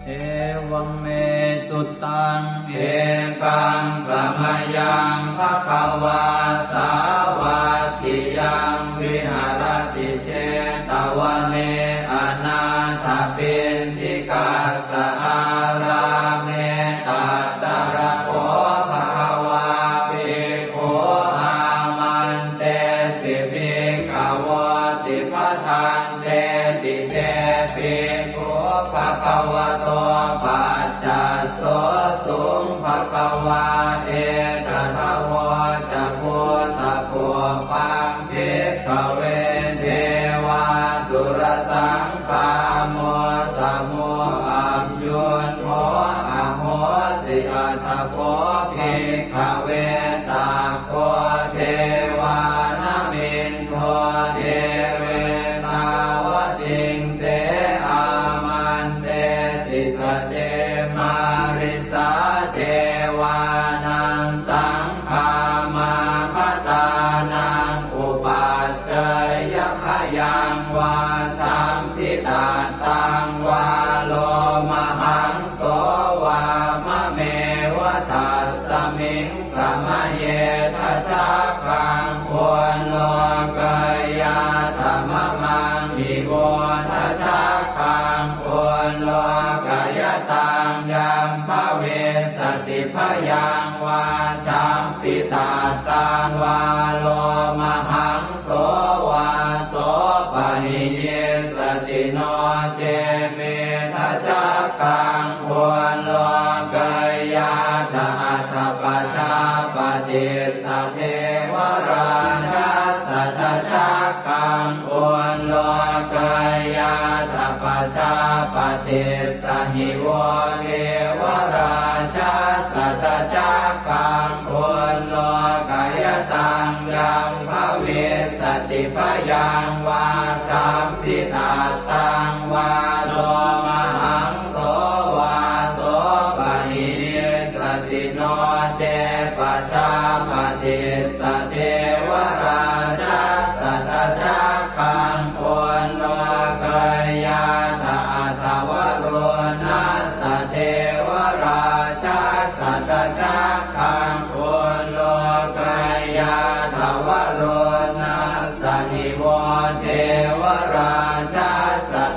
Evaṃ me sutaṃ. Ekaṃ samayaṃ bhagavā sāvatthiyaṃ viharati jetavane anāthapiṇḍikassa ārāme. Tatra kho bhagavā bhikkhū āmantesi bhikkhavoti. Bhadanteti te bhikkhū bhagavato paccassosuṃ. Bhagavā etadavoca: Bhūtapubbaṃ bhikkhave devāsurasaṅgāmo samūhayuṭṭho ahosi. Atha kho bhikkhave sakko devānamindo devetāvatiṃse āmantesi. Sace mārisā devānaṃ saṅ gāmāgatānaṃ upajjeyya, khayaṃ vā sampitattaṃ vā lomahaṃso vā mameva tassa Miṃ samaye dajaggaṃ ullokayātha mamaṃ hi vo dajaggaṃ ullokayataṃ yaṃ bhavissati bhayaṃ vā champittattaṃ vā lomahaṃso vā sopahiyissati no ce me dajaggaṃ ullokayātha atha pajāpatissa devarājassa dajaggaṃ ullokayātha pajāpatissa hi vo devarājassa dajaggaṃ ullokayataṃ yaṃ bhavissati bhayaṃ vā champittattaṃ vā lomahaṃso vā sopahiyissati no ce pajāpatissa devarājassa dajaggaṃ ullokayātha atha varuṇassa devarājassa dajaggaṃ ullokayātha varuṇassa hi vo devarājassa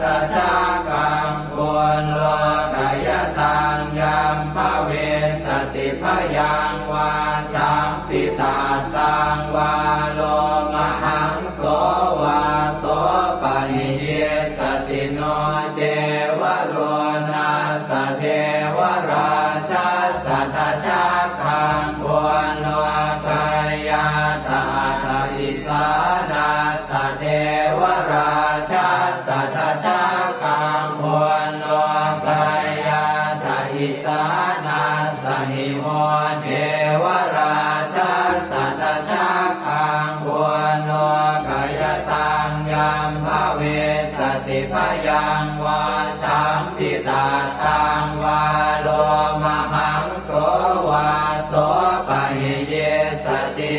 dajaggaṃ ullokayataṃ yaṃ bhavissati bhayaṃ vā champittattaṃ vā lomahaṃso vā sopahiyissati no ce varuṇassa devarājassa dajaggaṃ ullokayātha atha isānassa devarājassa dajaggaṃ ullokayātha isānassa hi vo devarājassa dajaggaṃ ullokayataṃ yaṃ bhavissati bhayaṃ vā champittattaṃ vā lomahaṃso vā sopahiyissati.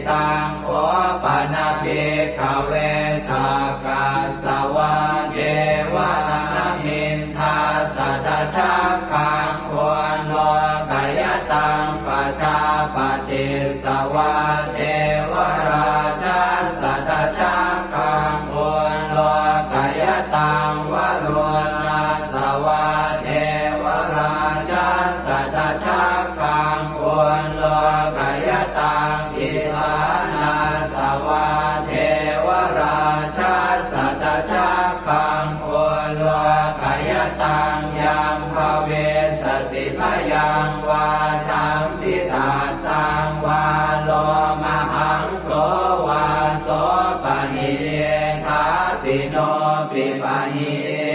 Taṃ kho pana bhikkhave sakkas savā devanāmiṃ dassa dajaggaṃ ullokayataṃ pajāpatissa vā devarājassa dajaggaṃ ullokayataṃ varuṇassa vā devarājassa dajaggaṃ ullokayataṃ isānassa vā devarājassa dajaggaṃ ullokayataṃ yaṃ bhavissati bhayaṃ vā champittattaṃ vā lomahaṃso vā sopahiyye thāpi no pipahiye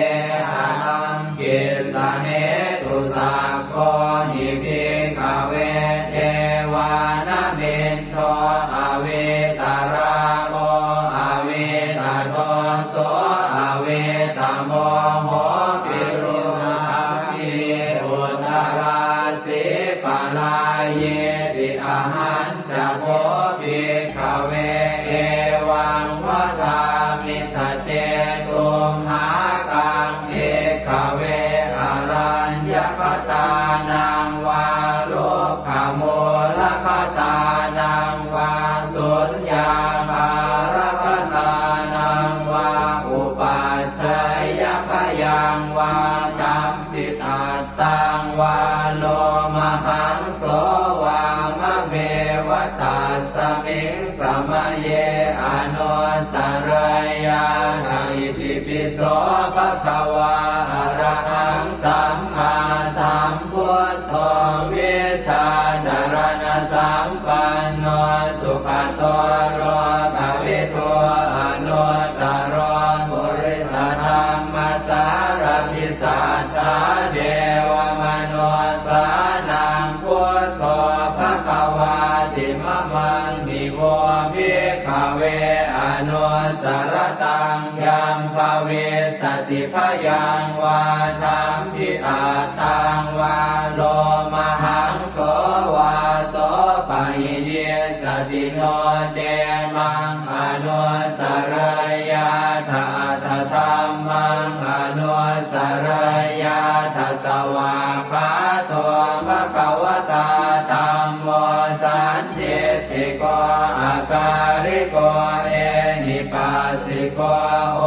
haraṃ. Kissa hetu sakko hi bhikkhave devānamindo avītarāgo avītadoso avītamoho virūḷhakī uttarāsī parāyīti. Ahañ ca kho bhikkhave evaṃ vadāmi: sace tumhākaṃ bhikkhave araññakatānaṃ vā rukkhamūlakatānaṃ vā suññāgārakatānaṃ vā upajjhāyabhayaṃ vā champittattaṃ vā lomahaṃso vā mameva tasmiṃ samaye anussarayyātha. Itipi so bhagavā arahaṃ sammāsambuddho vijjācaraṇasampanno sugato lokavidū anuttaro purisadammasārathi satthā devamanussānaṃ buddho bhagavāti. Mamaṃ hi vo bhikkhave anussarattaṃ yaṃ bhavissati bhayaṃ vā champittattaṃ vā lomahaṃso vā sopahiyissati no ce maṃ anussarayyātha atha dhammaṃ anussarayyātha. Svākkhāto bhagavatā dham sandiṭṭhiko akāliko ehipassiko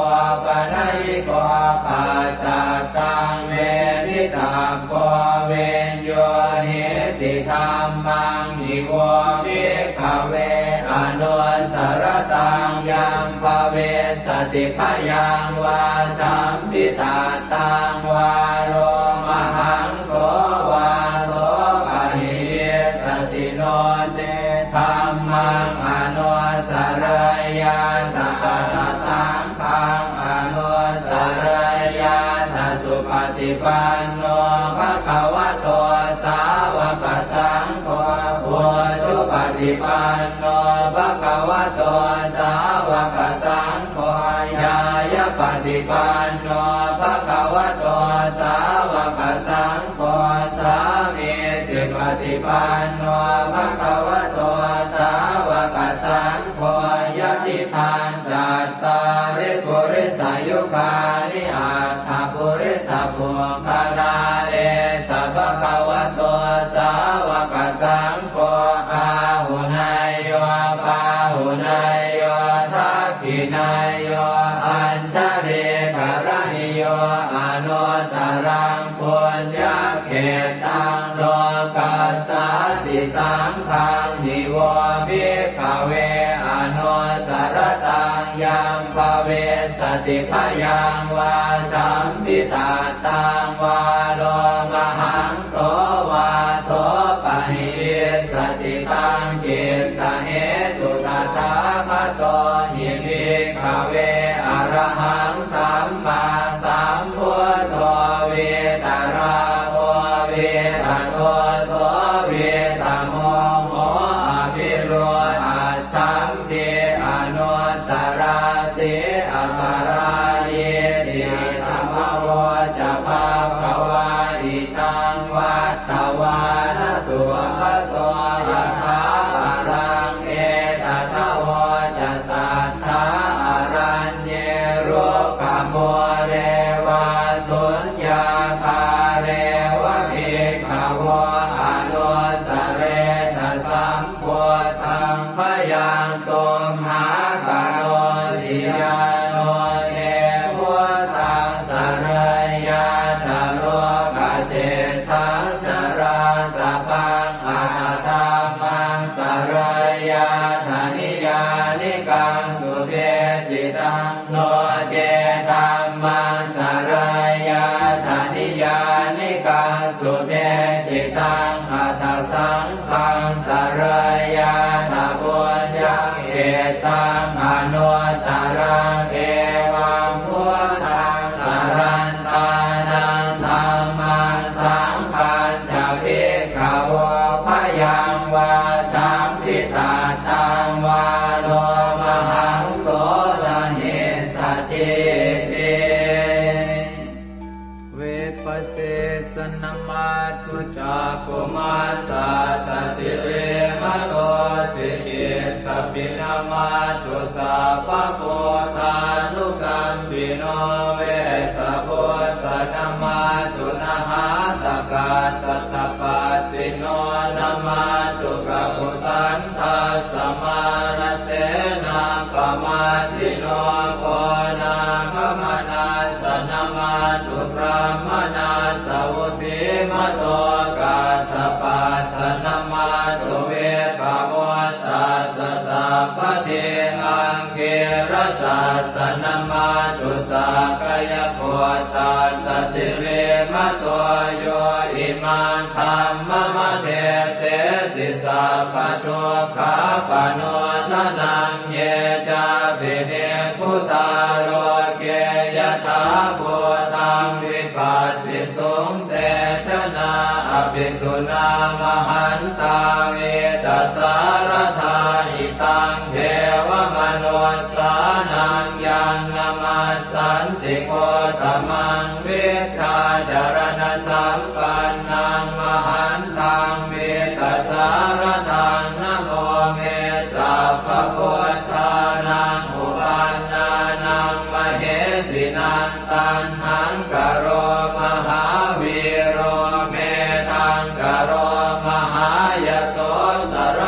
opanayiko paccattaṃ veditabbo viññūhīti. Dhammaṃ hi vo bhikkhave anussaratāṃ yaṃ bhavissati bhayaṃ vā sampittattaṃ vā lomahaṃ so vā so pahīyissati no ce dhammaṃ anussarayyātha atha saṅghaṃ anussarayyātha. Supaṭipanno bhagavato sāvakasaṅgho, ujupaṭipanno bhagavato sāvakasaṅgho, ñāyapaṭipanno bhagavato sāvakasaṅgho, sāmīcipaṭipanno bhagavato sāvakasaṅgho, yadidaṃ cattāri purisayugāni aṭṭha purisapuggalā, esa bhagavato sāvakasaṅgho, āhuneyyo pāhuneyyo dakkhiṇeyyo añjalikaraṇīyo anuttaraṃ puññakkhettaṃ lokassāti. Saṅghaṃ hi vo bhikkhave anussaratāṃ yaṃ bhavissati bhayaṃ vā sampittattaṃ vā lomahaṃ so vā so pahīyissati. Taṃ kissa hetu tathāgato hi bhikkhave arahaṃ sammāsambuddho vītarāgo vītadoso vītamoho abhirūḷhaccham ti anussarati aparājīti. Idamavoca bhagavā. Idaṃ vattavāna bhagavato yathābalaṃ etadavoca satthā araññe rukkhamūle vā suññāgāre va bhikkhavo anussaretha sam buddhaṃ bhayaṃ tumhākarosi. Yāno te buddhaṃ sarayyātha lokaseṭṭhaṃ narāsabhaṃ atha dhammaṃ sarayyātha niyyānikaṃ subheccittaṃ no ce dhammaṃ sarayyātha niyyānikaṃ subheccittaṃ atha saṅghaṃ sarayyātha puññakkhettaṃ anuttaraṃ. Evaṃ buddhaṃ sarantānaṃ dhammaṃ saṅghañca bhikkhavo bhayaṃ vā sampittattaṃ vā lomahaṃso na hessatīti. Vipassissa namatthu cakkhumantassa sirīmato, sikhissapi namatthu sabbabuddhānukampino, vessabhussa namatthu nhātakassa tapassino, namatthu kakusandhassa mārasenappamā dino, konāgamanassa namatthu brāhmaṇassa vusīmato, kassapassa namatthu vippamuttassa sabbadhi, aṅgīrasassa namatthu sakyaputtassa sirīmato, yo imaṃ dhammamade sesi sabbadukkhāpanūdanaṃ. Ye cāpi nibbutā loke yathābhūtaṃ vipassisuṃ, te janā apisuṇā mahantā vītasāradā. Hitaṃ devamanussānaṃ yaṃ namas santi gotamaṃ, vijjācaraṇasampannaṃ mahantaṃ vītasāradaṃ. Namo me sabbabuddhānaṃ uppannānaṃ mahesinaṃ, taṇhaṅkaro mahāvīro, medhaṅkaro mahāyaso, sar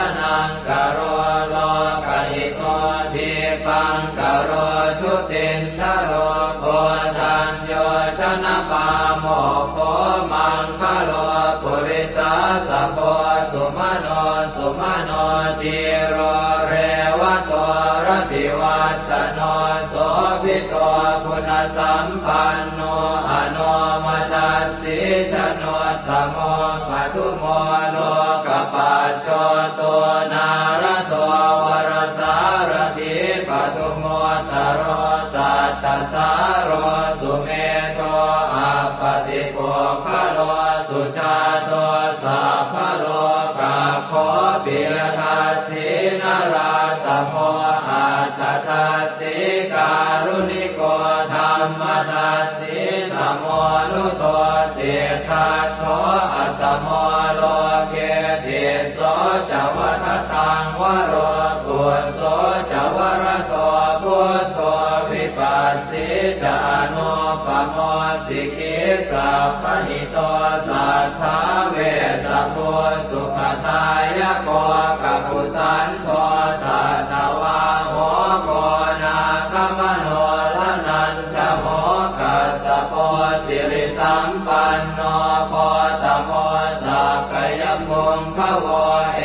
sumano dhīro revato rativassano sobhito guṇasampanno anomadassī januttamo padumo lokapajjoto nārado varasārathī padumu ttaro sattasāro sumedho appatipuggalo sujāto sabbalokaggo piyadassī narāsamo atthadassī kāruṇiko dhammadassī tamonudo siddhattho asamo loke tisso ca vadataṃ varo phusso ca varato buddho vipassī ca anūpamo sikhī sabbahito satthā vessabhū sukhadāyako kakusandho satthavāho koṇāgamano dhananjavo kassapo sirisampanno gotamo sakyapuṅgavo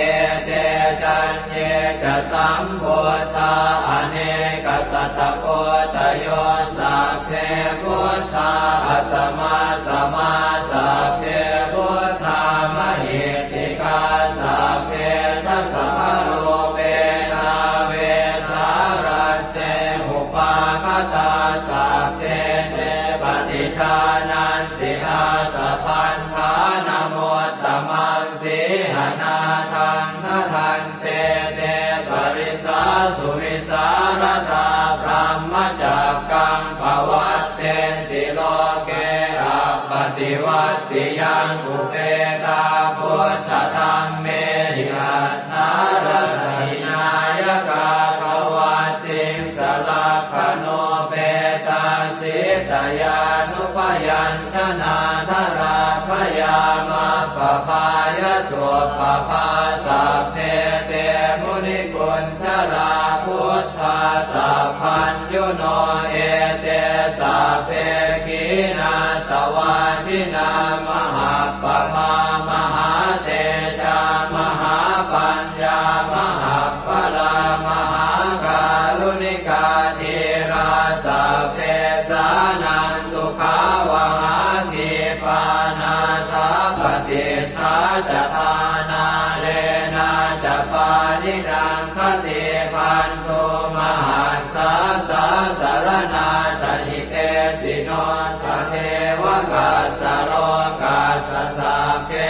ete caññe ca sambuddhā anekasatakoṭayo sabbe buddhā asamasamā sabbe buddhā mahiddhikā sabbe dasabalūpena vesālā te upāgatā sabbe te paṭijānanti ātappamāṇamuttamaṃ sīhanatthaṃ khaṇḍe te parisāsu vīsāladā brahmacakkaṃ pavattenti loke appaṭivattiyaṃ upekkkhā buddhadhammehi atthaladdhināyakā pavattissa lakkhaṇopetā sītyānubyañjanādharā bhayaṃ appabhāya suppabhā sabbe te munikuñjalā buddhā sabbaññuno ete sabbe khīṇāsavā jinā mahāppamā mahātejā mahāpaññā mahappalā mahākāruṇikā dhīrā sabbesānaṃ sukhāvahā khīpā nāthapaṭiṭṭhā ca dhānālena ca pāṇinaṃ khaṇḍibandhū mahassā sāsaraṇā ca hitesino tatheva kassa lokassa sabbe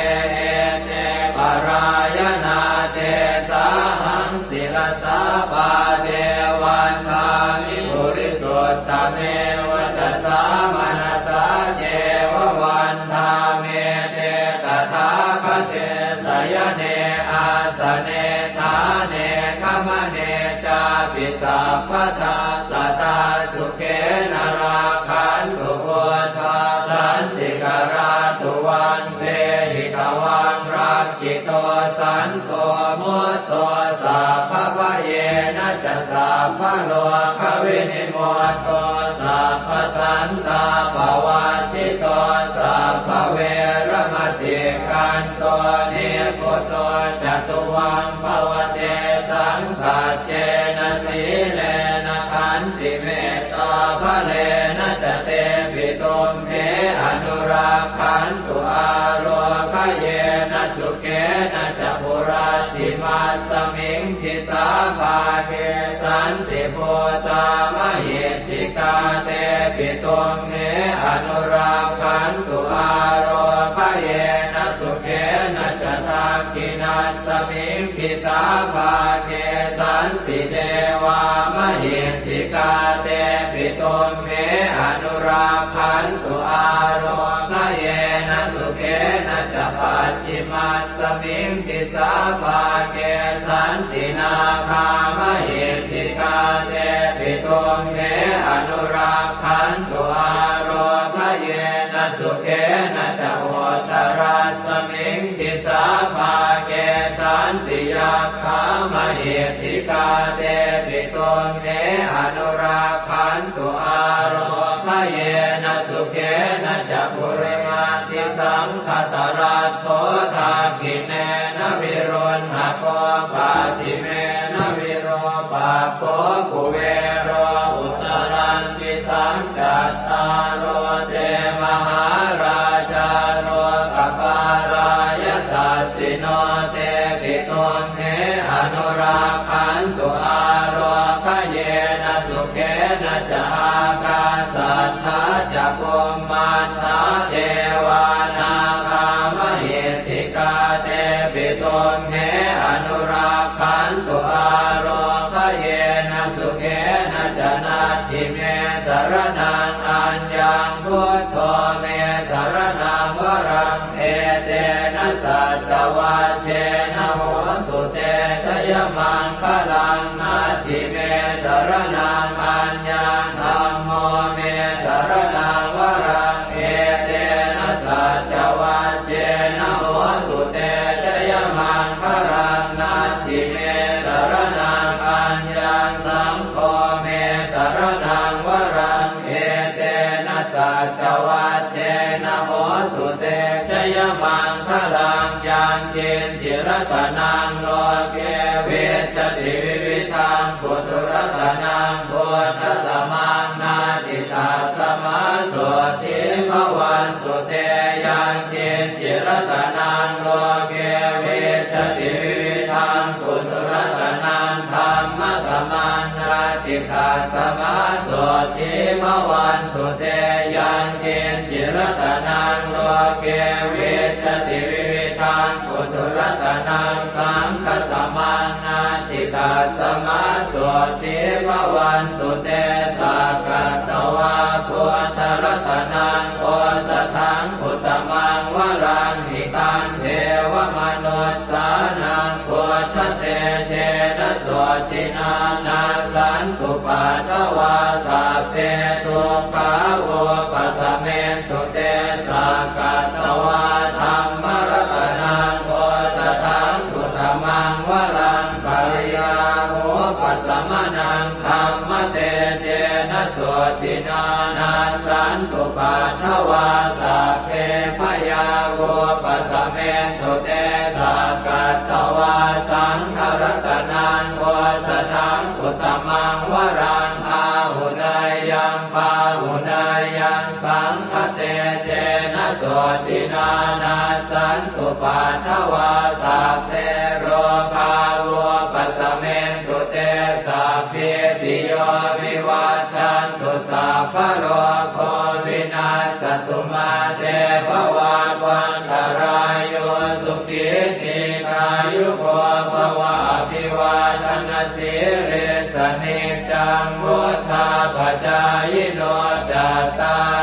ete parāyanā tesāhaṃ sirasā pāde vandāmi purisuttame vacasā manasā ceva vandāmete tathāgate sayane āsane ṭhāne gamane cāpi sabbadā sadā sukhena rakkhantu buddhā santikarā tuvaṃ dehi tvaṃ rakkhito santo mutto sabbabhayena ca sabbarogavinimutto sabbasantāpavajjito sabbaveramatikkanto nibbuto ca tuvaṃ bhava tesaṃ saccena sīlena khantimettābalena ca tepi tumhe anurakkhantu ārogyena sukhena ca hurattimasmiṃ disābhāge santibhūtā mahiddhikā tepi tumhe anurakkhantu ārogyena sukhena ca dakkhiṇasmiṃ disābhāge santidevā mahiddhikā tepi tumhe anurakkhantu ārogyena sukhena ca pacchimasmiṃ disābhāge santi nāgā mahiddhikā tepi tumhe anurakkhantu ārogyena sukhena ca uttarasmiṃ disābhāge santi yakkhā mahiddhikā tepi tumhe anurakkhantu ārogyena yena sukhena ca purimaṃ. Disaṃ dhataraṭṭho dakkhiṇena viruḷhako pacchimena virūpakkho kuvero uttaraṃ disaṃ. Cattāro te mahārājā lokapālā yasassino tepi tumhe anurakkhantu ālokayena sukhena ca. Ākāsaṭṭhā ca bhummaṭṭhā devā nāgā mahiddhikā tepi tumhe anurakkhantu ālokayena sukhena ca. Natthi me saraṇaṃ aññaṃ, buddho me saraṇaṃ varaṃ, etena saccavajjena hotu te jayamaṅgalaṃ. Natthi me saraṇaṃ aññaṃ, dhammo me saraṇaṃ varaṃ, etena saccavajjena hotu te jayamaṅgalaṃ. Natthi me saraṇaṃ aññaṃ, saṅgho me saraṇaṃ varaṃ, etena saccavajjena hotu te jayamaṅgalaṃ. Yaṅkiñci ratanaṃ loke vijjati vividhaṃ puthu, ratanaṃ buddhasamaṃ natthi, tasmā sotthī bhavantu te. Yaṅkiñci ratanaṃ loke vijjati vividhaṃ puthu, ratanaṃ dhammasamaṃ natthi, tasmā sotthī bhavantu te. Yaṅkiñci ratanaṃ loke vijjati vividhaṃ puthu, ratanaṃ saṅghasamaṃ natthi, tasmā sotthī bhavantu te. Sakkatvā buddharatanaṃ osathaṃ uttamaṃ varaṃ, hitaṃ devamanussānaṃ buddhatejena sotthinā, nassantupaddavā sabbe dukkhā vūpasamentu te. Sakkatvā dhammaratanaṃ osathaṃ uttamaṃ varaṃ, pariḷāhūpasamanaṃ dhammatejena sotthinā, nassantupaddavā sabbe bhayā vūpasamentu te. Sakkatvā saṅgharatanaṃ osathaṃ uttamaṃ varaṃ, āhuneyyaṃ pāhuneyyaṃ saṅghatejena sotthinā, nassantupaddavā sabbe rogā vūpasamentu te. Sabbītiyo vivajjantu, sabbarogo vinassatu, mā te bhavatvantarāyo, sukhī dīghāyuko bhava. Abhivādanasīlissa niccaṃ vuḍḍhāpacāyino cattāri